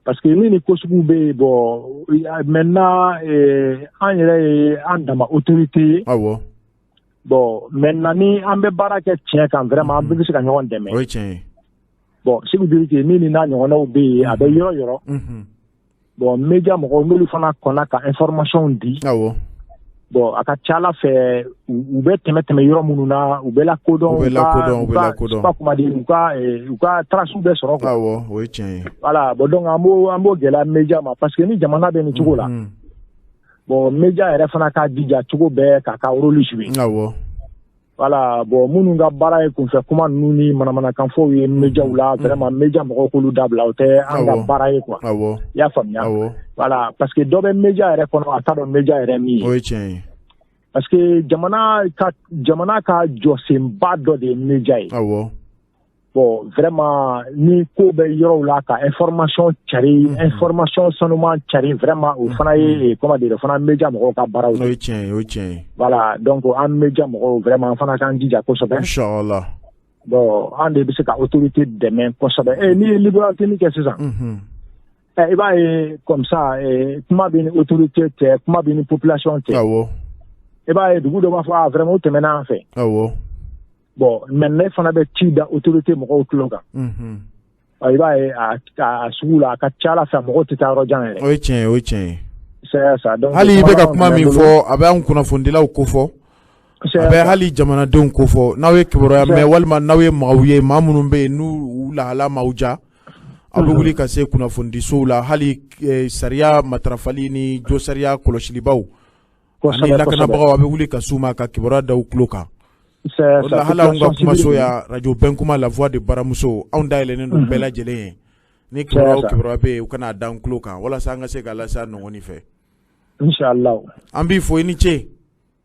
Parce que ni ko sugu bɛ yen, bon, maintenant, an yɛrɛ ye an dama autorité ye. Bon, maintenant, ni an bɛ baara kɛ tiɲɛ kan, vraiment, an bɛɛ bɛ se ka ɲɔgɔn dɛmɛ. O ye tiɲɛ ye. Bon, ce qui veut dire que ni n'a ɲɔgɔnnaw bɛ yen, a bɛ yɔrɔ yɔrɔ. Bon, média mɔgɔw, n'olu fana kɔnna ka information di. Bon, a ka ca Ala fɛ, u bɛ tɛmɛ yɔrɔ minnu na, u bɛ lakodɔn. U bɛ lakodɔn, u bɛ lakodɔn. U ka kuma di, u ka traces bɛ sɔrɔ, quoi. Awɔ, o ye tiɲɛ ye. Voilà, bon, donc an b'o gɛlɛya média ma, parce que ni jamana bɛ nin cogo la, bon, média yɛrɛ fana ka jija cogo bɛɛ k'a ka rôle jouer. Voilà, bon, minnu ka baara ye kunfɛ kuma ninnu ni manamanakanfɔw ye médiaw la, vraiment, média mɔgɔw k'olu dabila, o tɛ an ka baara ye, quoi. I y'a faamuya? Voilà, parce que dɔ bɛ média yɛrɛ kɔnɔ, a t'a dɔn média yɛrɛ min ye. O ye tiɲɛ ye. Parce que jamana ka jɔsenba dɔ de ye média ye. Bon, vraiment, ni ko bɛ yɔrɔw la, ka information cari, information sanuman cari, vraiment, o fana ye, comment dire, o fana média mɔgɔw ka baaraw ye. O ye tiɲɛ ye, o ye tiɲɛ ye. Voilà, donc an média mɔgɔw, vraiment, an fana k'an jija kosɛbɛ. Inchallah. Bon, an de bɛ se ka autorité dɛmɛ kosɛbɛ. N'i ye libre antenne kɛ sisan, i b'a ye comme ça, kuma bɛ ni autorité cɛ, kuma bɛ ni population cɛ. I b'a ye dugu dɔ b'a fɔ: ah, vraiment, o tɛmɛna an fɛ. Bon, maintenant, ne fana bɛ ci da autorité mɔgɔw tulo kan. I b'a ye a sugu la, a ka ca Ala fɛ, mɔgɔw tɛ taa yɔrɔ jan yɛrɛ. O ye tiɲɛ ye, o ye tiɲɛ ye. C'est ça, donc hali i bɛ ka kuma min fɔ, a bɛ anw kunnafonidilaw ko fɔ, a bɛ hali jamanadenw ko fɔ. N'aw ye kibaruya mɛn, walima n'aw ye maaw ye, maa minnu bɛ yen n'u lahala m'aw diya, aw bɛ wuli ka se kunnafonidisow la, hali sariya matarafali ni jo sariya kɔlɔsilibaw ani lakanabagaw, a bɛ wuli ka s'u ma ka kibaruya da u tulo kan. O la, hali anw ka kumaso ya, radio Bɛnkuma, La Voix de Baramuso, anw dayɛlɛnnen don bɛɛ lajɛlen ye. Ni kibaruya o kibaruya bɛ yen, u kana da an tulo kan walasa an ka se ka lase a nɔgɔni fɛ. Inchallah. An b'i fo, i ni ce.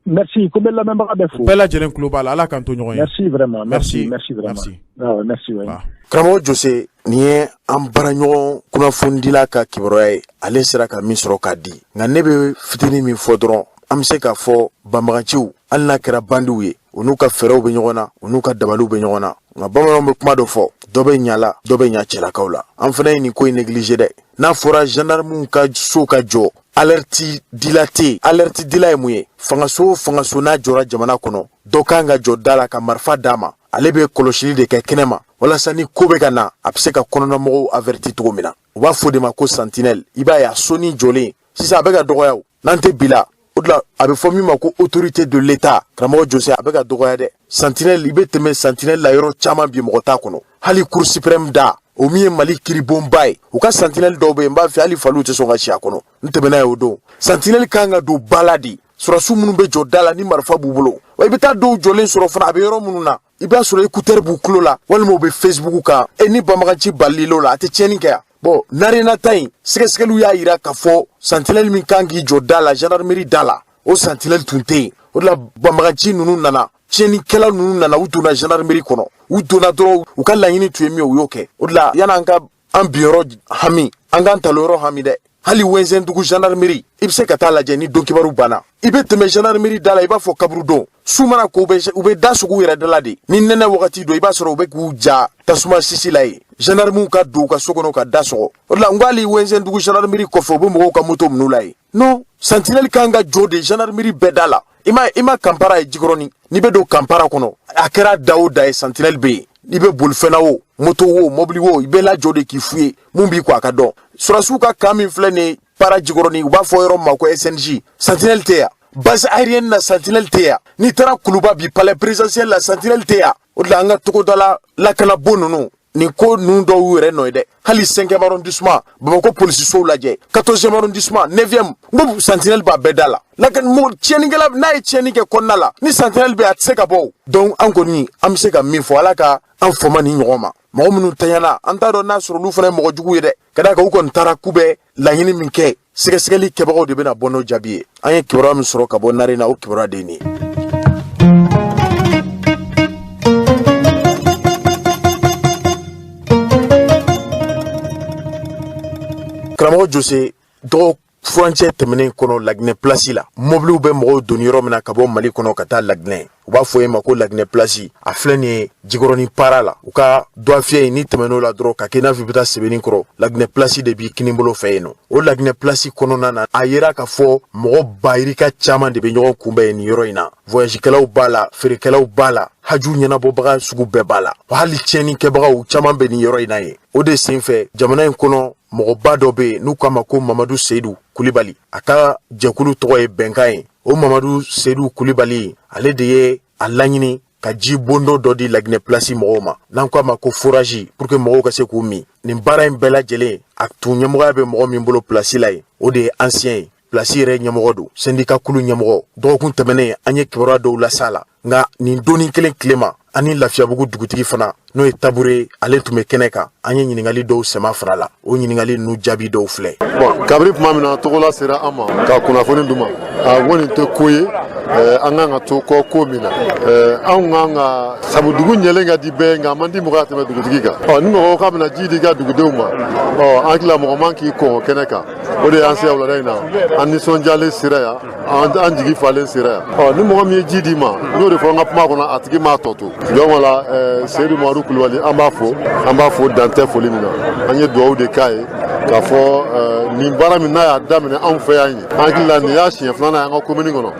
Merci, ko bɛ lamɛnbaga bɛɛ fo. Bɛɛ lajɛlen tulo b'a la, Ala k'an to ɲɔgɔn ye. Merci vraiment, merci, merci vraiment. Merci. Ah, merci, ouais. Karamɔgɔ Jose, nin ye an baaraɲɔgɔn kunnafonidila ka kibaruya ye, ale sera ka min sɔrɔ k'a di. Nka ne bɛ fitinin min fɔ dɔrɔn, an bɛ se k'a fɔ banbaganciw, hali n'a kɛra bandiw ye, u n'u ka fɛɛrɛw bɛ ɲɔgɔn na, u n'u ka dabaliw bɛ ɲɔgɔn na. Nka bamananw bɛ kuma dɔ fɔ, dɔ bɛ ɲa la, dɔ bɛ ɲa cɛlakaw la. An fana ye nin ko in négliger dɛ. N'a fɔra gendarmew ka so ka jɔ, alerte dila tɛ yen. Alerte dila ye mun ye? Fangaso o fangaso n'a jɔra jamana kɔnɔ, dɔ kan ka jɔ da la ka marifa d'a ma, ale bɛ kɔlɔsili de kɛ kɛnɛ ma walasa ni ko bɛ ka na, a bɛ se ka kɔnɔnamɔgɔw averti cogo min na. U b'a fɔ de ma ko sentinelle. I b'a ye a soni jɔlen sisan, a bɛ ka dɔgɔya o, n'an tɛ bi la. O de la a bɛ fɔ min ma ko autorité de l'État. Karamɔgɔ Jose, a bɛ ka dɔgɔya dɛ. Sentinelle, i bɛ tɛmɛ sentinelle la yɔrɔ caman bi, mɔgɔ t'a kɔnɔ. Hali Cour suprême da, o min ye Mali kiribonba ye, u ka sentinelle dɔw bɛ yen, n b'a fɛ hali faliw tɛ sɔn ka si a kɔnɔ. N tɛmɛna ye o don. Sentinelle kan ka don ba la de, sɔrɔsiw minnu bɛ jɔ da la ni marifa b'u bolo. Wa i bɛ taa dɔw jɔlen sɔrɔ fana, a bɛ yɔrɔ minnu na, i b'a sɔrɔ écouteur b'u tulo la, walima u bɛ Facebook kan. E ni banbagaci balil'o la, a tɛ tiɲɛni kɛ yan. Bon, Narena ta in, sɛgɛsɛgɛliw y'a yira k'a fɔ sentinelle min kan k'i jɔ da la, gendarmerie da la, o sentinelle tun tɛ yen. O de la banbagaci ninnu nana, tiɲɛnikɛla ninnu nana, u donna gendarmerie kɔnɔ. U donna dɔrɔn, u ka laɲini tun ye min ye, u y'o kɛ. O de la yan'an ka an binyɔrɔ hami, an k'an talonyɔrɔ hami dɛ. Hali Wɛnzɛndugu gendarmerie, i bɛ se ka taa lajɛ ni don kibaru banna. I bɛ tɛmɛ gendarmerie da la, i b'a fɔ kaburu don. Su mana ko, u bɛ da sugu yɛrɛ da la de. Ni nɛnɛ wagati don, i b'a sɔrɔ u bɛ k'u ja tasuma sisi la yen. Gendarmew ka don u ka so kɔnɔ ka da sɔgɔ. O de la n ko hali Wɛnzɛndugu gendarmerie kɔfɛ, u bɛ mɔgɔw ka moto minɛ u la yen. Non, sentinelle kan ka jɔ de gendarmerie bɛɛ da la. I ma Kanpara ye Jikɔrɔni, n'i bɛ don Kanpara kɔnɔ, a kɛra da o da ye, sentinelle bɛ yen. N'i bɛ bolifɛn na o, moto o, mobili o, i bɛ lajɔ de k'i f'u ye mun b'i kɔ, a ka dɔn. Sɔrɔsiw ka camp min filɛ nin ye para Jikɔrɔni, u b'a fɔ yɔrɔ min ma ko SNJ, sentinelle tɛ yan. Base aérienne na, sentinelle tɛ yan. N'i taara Kuluba bi, palais présidentiel la, sentinelle tɛ yan. O de la an ka togoda la lakanabo ninnu, nin ko ninnu dɔw y'u yɛrɛ nɔ ye dɛ. Hali 5e arrondissement, Bamakɔ polisisow lajɛ, 14e arrondissement, 9e, n ko sentinelle b'a bɛɛ da la. Lakan tiɲɛnikɛla n'a ye tiɲɛni kɛ kɔnɔna la, ni sentinelle bɛ, a tɛ se ka bɔ o. Donc an kɔni, an bɛ se ka min fɔ, Ala ka an fɔma ni ɲɔgɔn ma. Mɔgɔ minnu tanyana, an t'a dɔn n'a sɔrɔ olu fana ye mɔgɔ jugu ye dɛ. Ka d'a kan u kɔni taara k'u bɛ laɲini min kɛ, sɛgɛsɛgɛli kɛbagaw de bɛna bɔ n'o jaabi ye. An ye kibaruya min sɔrɔ ka bɔ Narena, o kibaruya de ye nin ye. Karamɔgɔ Jose, dɔgɔ furancɛ tɛmɛnen kɔnɔ, Laginɛ place la, mobiliw bɛ mɔgɔw doni yɔrɔ min na ka bɔ Mali kɔnɔ ka taa Laginɛ, u b'a fɔ e ma ko Laginɛ place, a filɛ nin ye Jikɔrɔni para la. U ka dɔfiyɛ in, ni tɛmɛn'o la dɔrɔn ka kɛ i n'a fɔ i bɛ taa Sebeni kɔrɔ, Laginɛ place de b'i kinibolo fɛ yen nɔ. O Laginɛ place kɔnɔna na, a yera k'a fɔ mɔgɔ bayirika caman de bɛ ɲɔgɔn kunbɛn nin yɔrɔ in na. Voyagekɛlaw b'a la, feerekɛlaw b'a la, haju ɲɛnabɔbaga sugu bɛɛ b'a la, wa hali tiɲɛnikɛbagaw caman bɛ nin yɔrɔ in na yen. O de senfɛ, jamana in kɔnɔ mɔgɔba dɔ bɛ yen n'u k'a ma ko Mamadu Seyidu Kulibali, a ka jɛkulu tɔgɔ ye Bɛnkan ye. O Mamadu Seyidu Kulibali, ale de ye a laɲini ka ji bondo dɔ di Laginɛ place mɔgɔw ma, n'an k'a ma ko forage, pour que mɔgɔw ka se k'u min. Nin baara in bɛɛ lajɛlen, a tun ɲɛmɔgɔya bɛ mɔgɔ min bolo place la yen, o de ye ancien ye, place yɛrɛ ɲɛmɔgɔ don, syndicat kulu ɲɛmɔgɔ. Dɔgɔkun tɛmɛnen, an ye kibaruya dɔw las'a la. Nka nin donni kelen tile ma, ani Lafiyabugu dugutigi fana, n'o ye Tabure, ale tun bɛ kɛnɛ kan. An ye ɲininkali dɔw sɛma fara la, o ɲininkali ninnu jaabi dɔw filɛ. Bon, kabini tuma min na Togola sera an ma ka kunnafoni d'u ma, a ko nin tɛ ko ye an kan ka to kɔ ko min na, anw kan ka sabu dugu ɲɛlen ka di bɛɛ, nka a man di mɔgɔ ka tɛmɛ dugutigi kan. Ɔ, ni mɔgɔw k'a bɛna ji di i ka dugudenw ma, ɔ, an hakili la mɔgɔ man k'i kɔn o kɛnɛ kan. O de y'an se wulada in na, an nisɔndiyalen sera yan, an jigi falen sera yan. Ɔ, ni mɔgɔ min ye ji d'i ma, n y'o de fɔ n ka kuma kɔnɔ, a tigi m'a tɔ to. Donc la Seyidu Mamadu Kulubali, an b'a fo, an b'a fo dan tɛ foli min na. An ye dugawu de k'a ye k'a fɔ nin baara min n'a y'a daminɛ anw fɛ yan ye, an hakili la nin y'a siɲɛ filanan ye an ka commune kɔnɔ,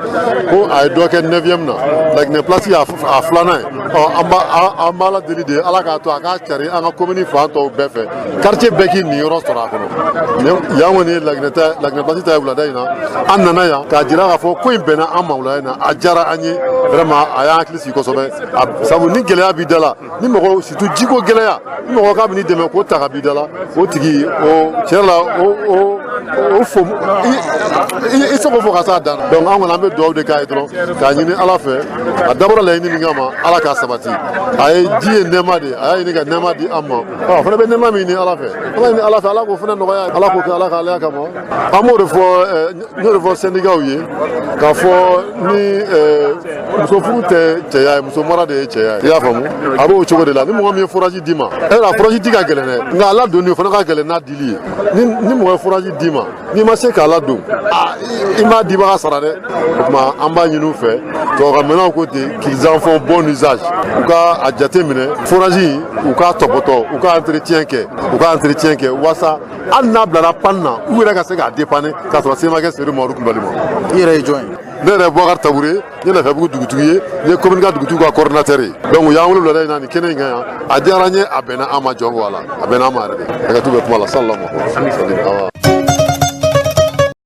ko a ye dɔ kɛ 9e na, Laginɛ place y'a filanan ye. Ɔ, an b'Ala deli de, Ala k'a to a k'a cari an ka commune fan tɔw bɛɛ fɛ, quartier bɛɛ k'i niyɔrɔ sɔrɔ a kɔnɔ. Yan kɔni ye Laginɛ place ta ye wulada in na. An nana yan k'a jira k'a fɔ ko in bɛnna an ma wulada in na, a diyara an ye vraiment, a y'an hakili sigi kosɛbɛ. Sabu ni gɛlɛya b'i da la, ni mɔgɔ surtout jiko gɛlɛya, ni mɔgɔ k'a bɛ n'i dɛmɛ k'o ta ka b'i da la, o tigi o tiɲɛ la o o fo i se k'o fɔ ka s'a dan na. Donc an kɔni, an bɛ dugawu de k'a ye dɔrɔn, k'a ɲini Ala fɛ, a dabɔra laɲini min kama, Ala k'a sabati a ye. Ji ye nɛɛma de ye, a y'a ɲini ka nɛɛma di an ma. Ɔ, a fana bɛ nɛɛma min ɲini Ala fɛ, an b'a ɲini Ala fɛ, Ala k'o fana nɔgɔya, Ala k'o kɛ Ala k'ale kama. An b'o de fɔ, n y'o de fɔ syndicats ye, k'a fɔ ni muso furu tɛ cɛya ye, muso mara de ye cɛya ye. I y'a faamu, a b'o cogo de la. Ni mɔgɔ min ye forage d'i ma, e la forage di ka gɛlɛn dɛ, nka a ladonni, o fana ka gɛlɛn n'a dili ye. Ni mɔgɔ ye forage d'i ma, n'i ma se k'a ladon, i m'a dibaga sara dɛ. O tuma, an b'a ɲini u fɛ, tubabukanmɛnnaw ko ten, qu'ils en font bon usage. U ka a jate minɛ, forage in, u k'a tɔpɔtɔ, u ka entretien kɛ, u ka entretien kɛ, walasa hali n'a bilara panne na, u yɛrɛ ka se k'a dépanner k'a sɔrɔ se ma kɛ Seydou Mamadu Kulubali ma. I yɛrɛ ye jɔn ye? Ne yɛrɛ ye Boubacar Tabouré, n ye Lafiyabugu dugutigi ye, n ye commune ka dugutigiw ka coordinateur ye. Donc u y'an wele wulada in na nin kɛnɛ in kan yan, a diyara n ye, a bɛnna an ma jɔn ko a la, a bɛnna an ma yɛrɛ de. Hakɛto bɛ kuma la, sallallahu alaihi wa sallam.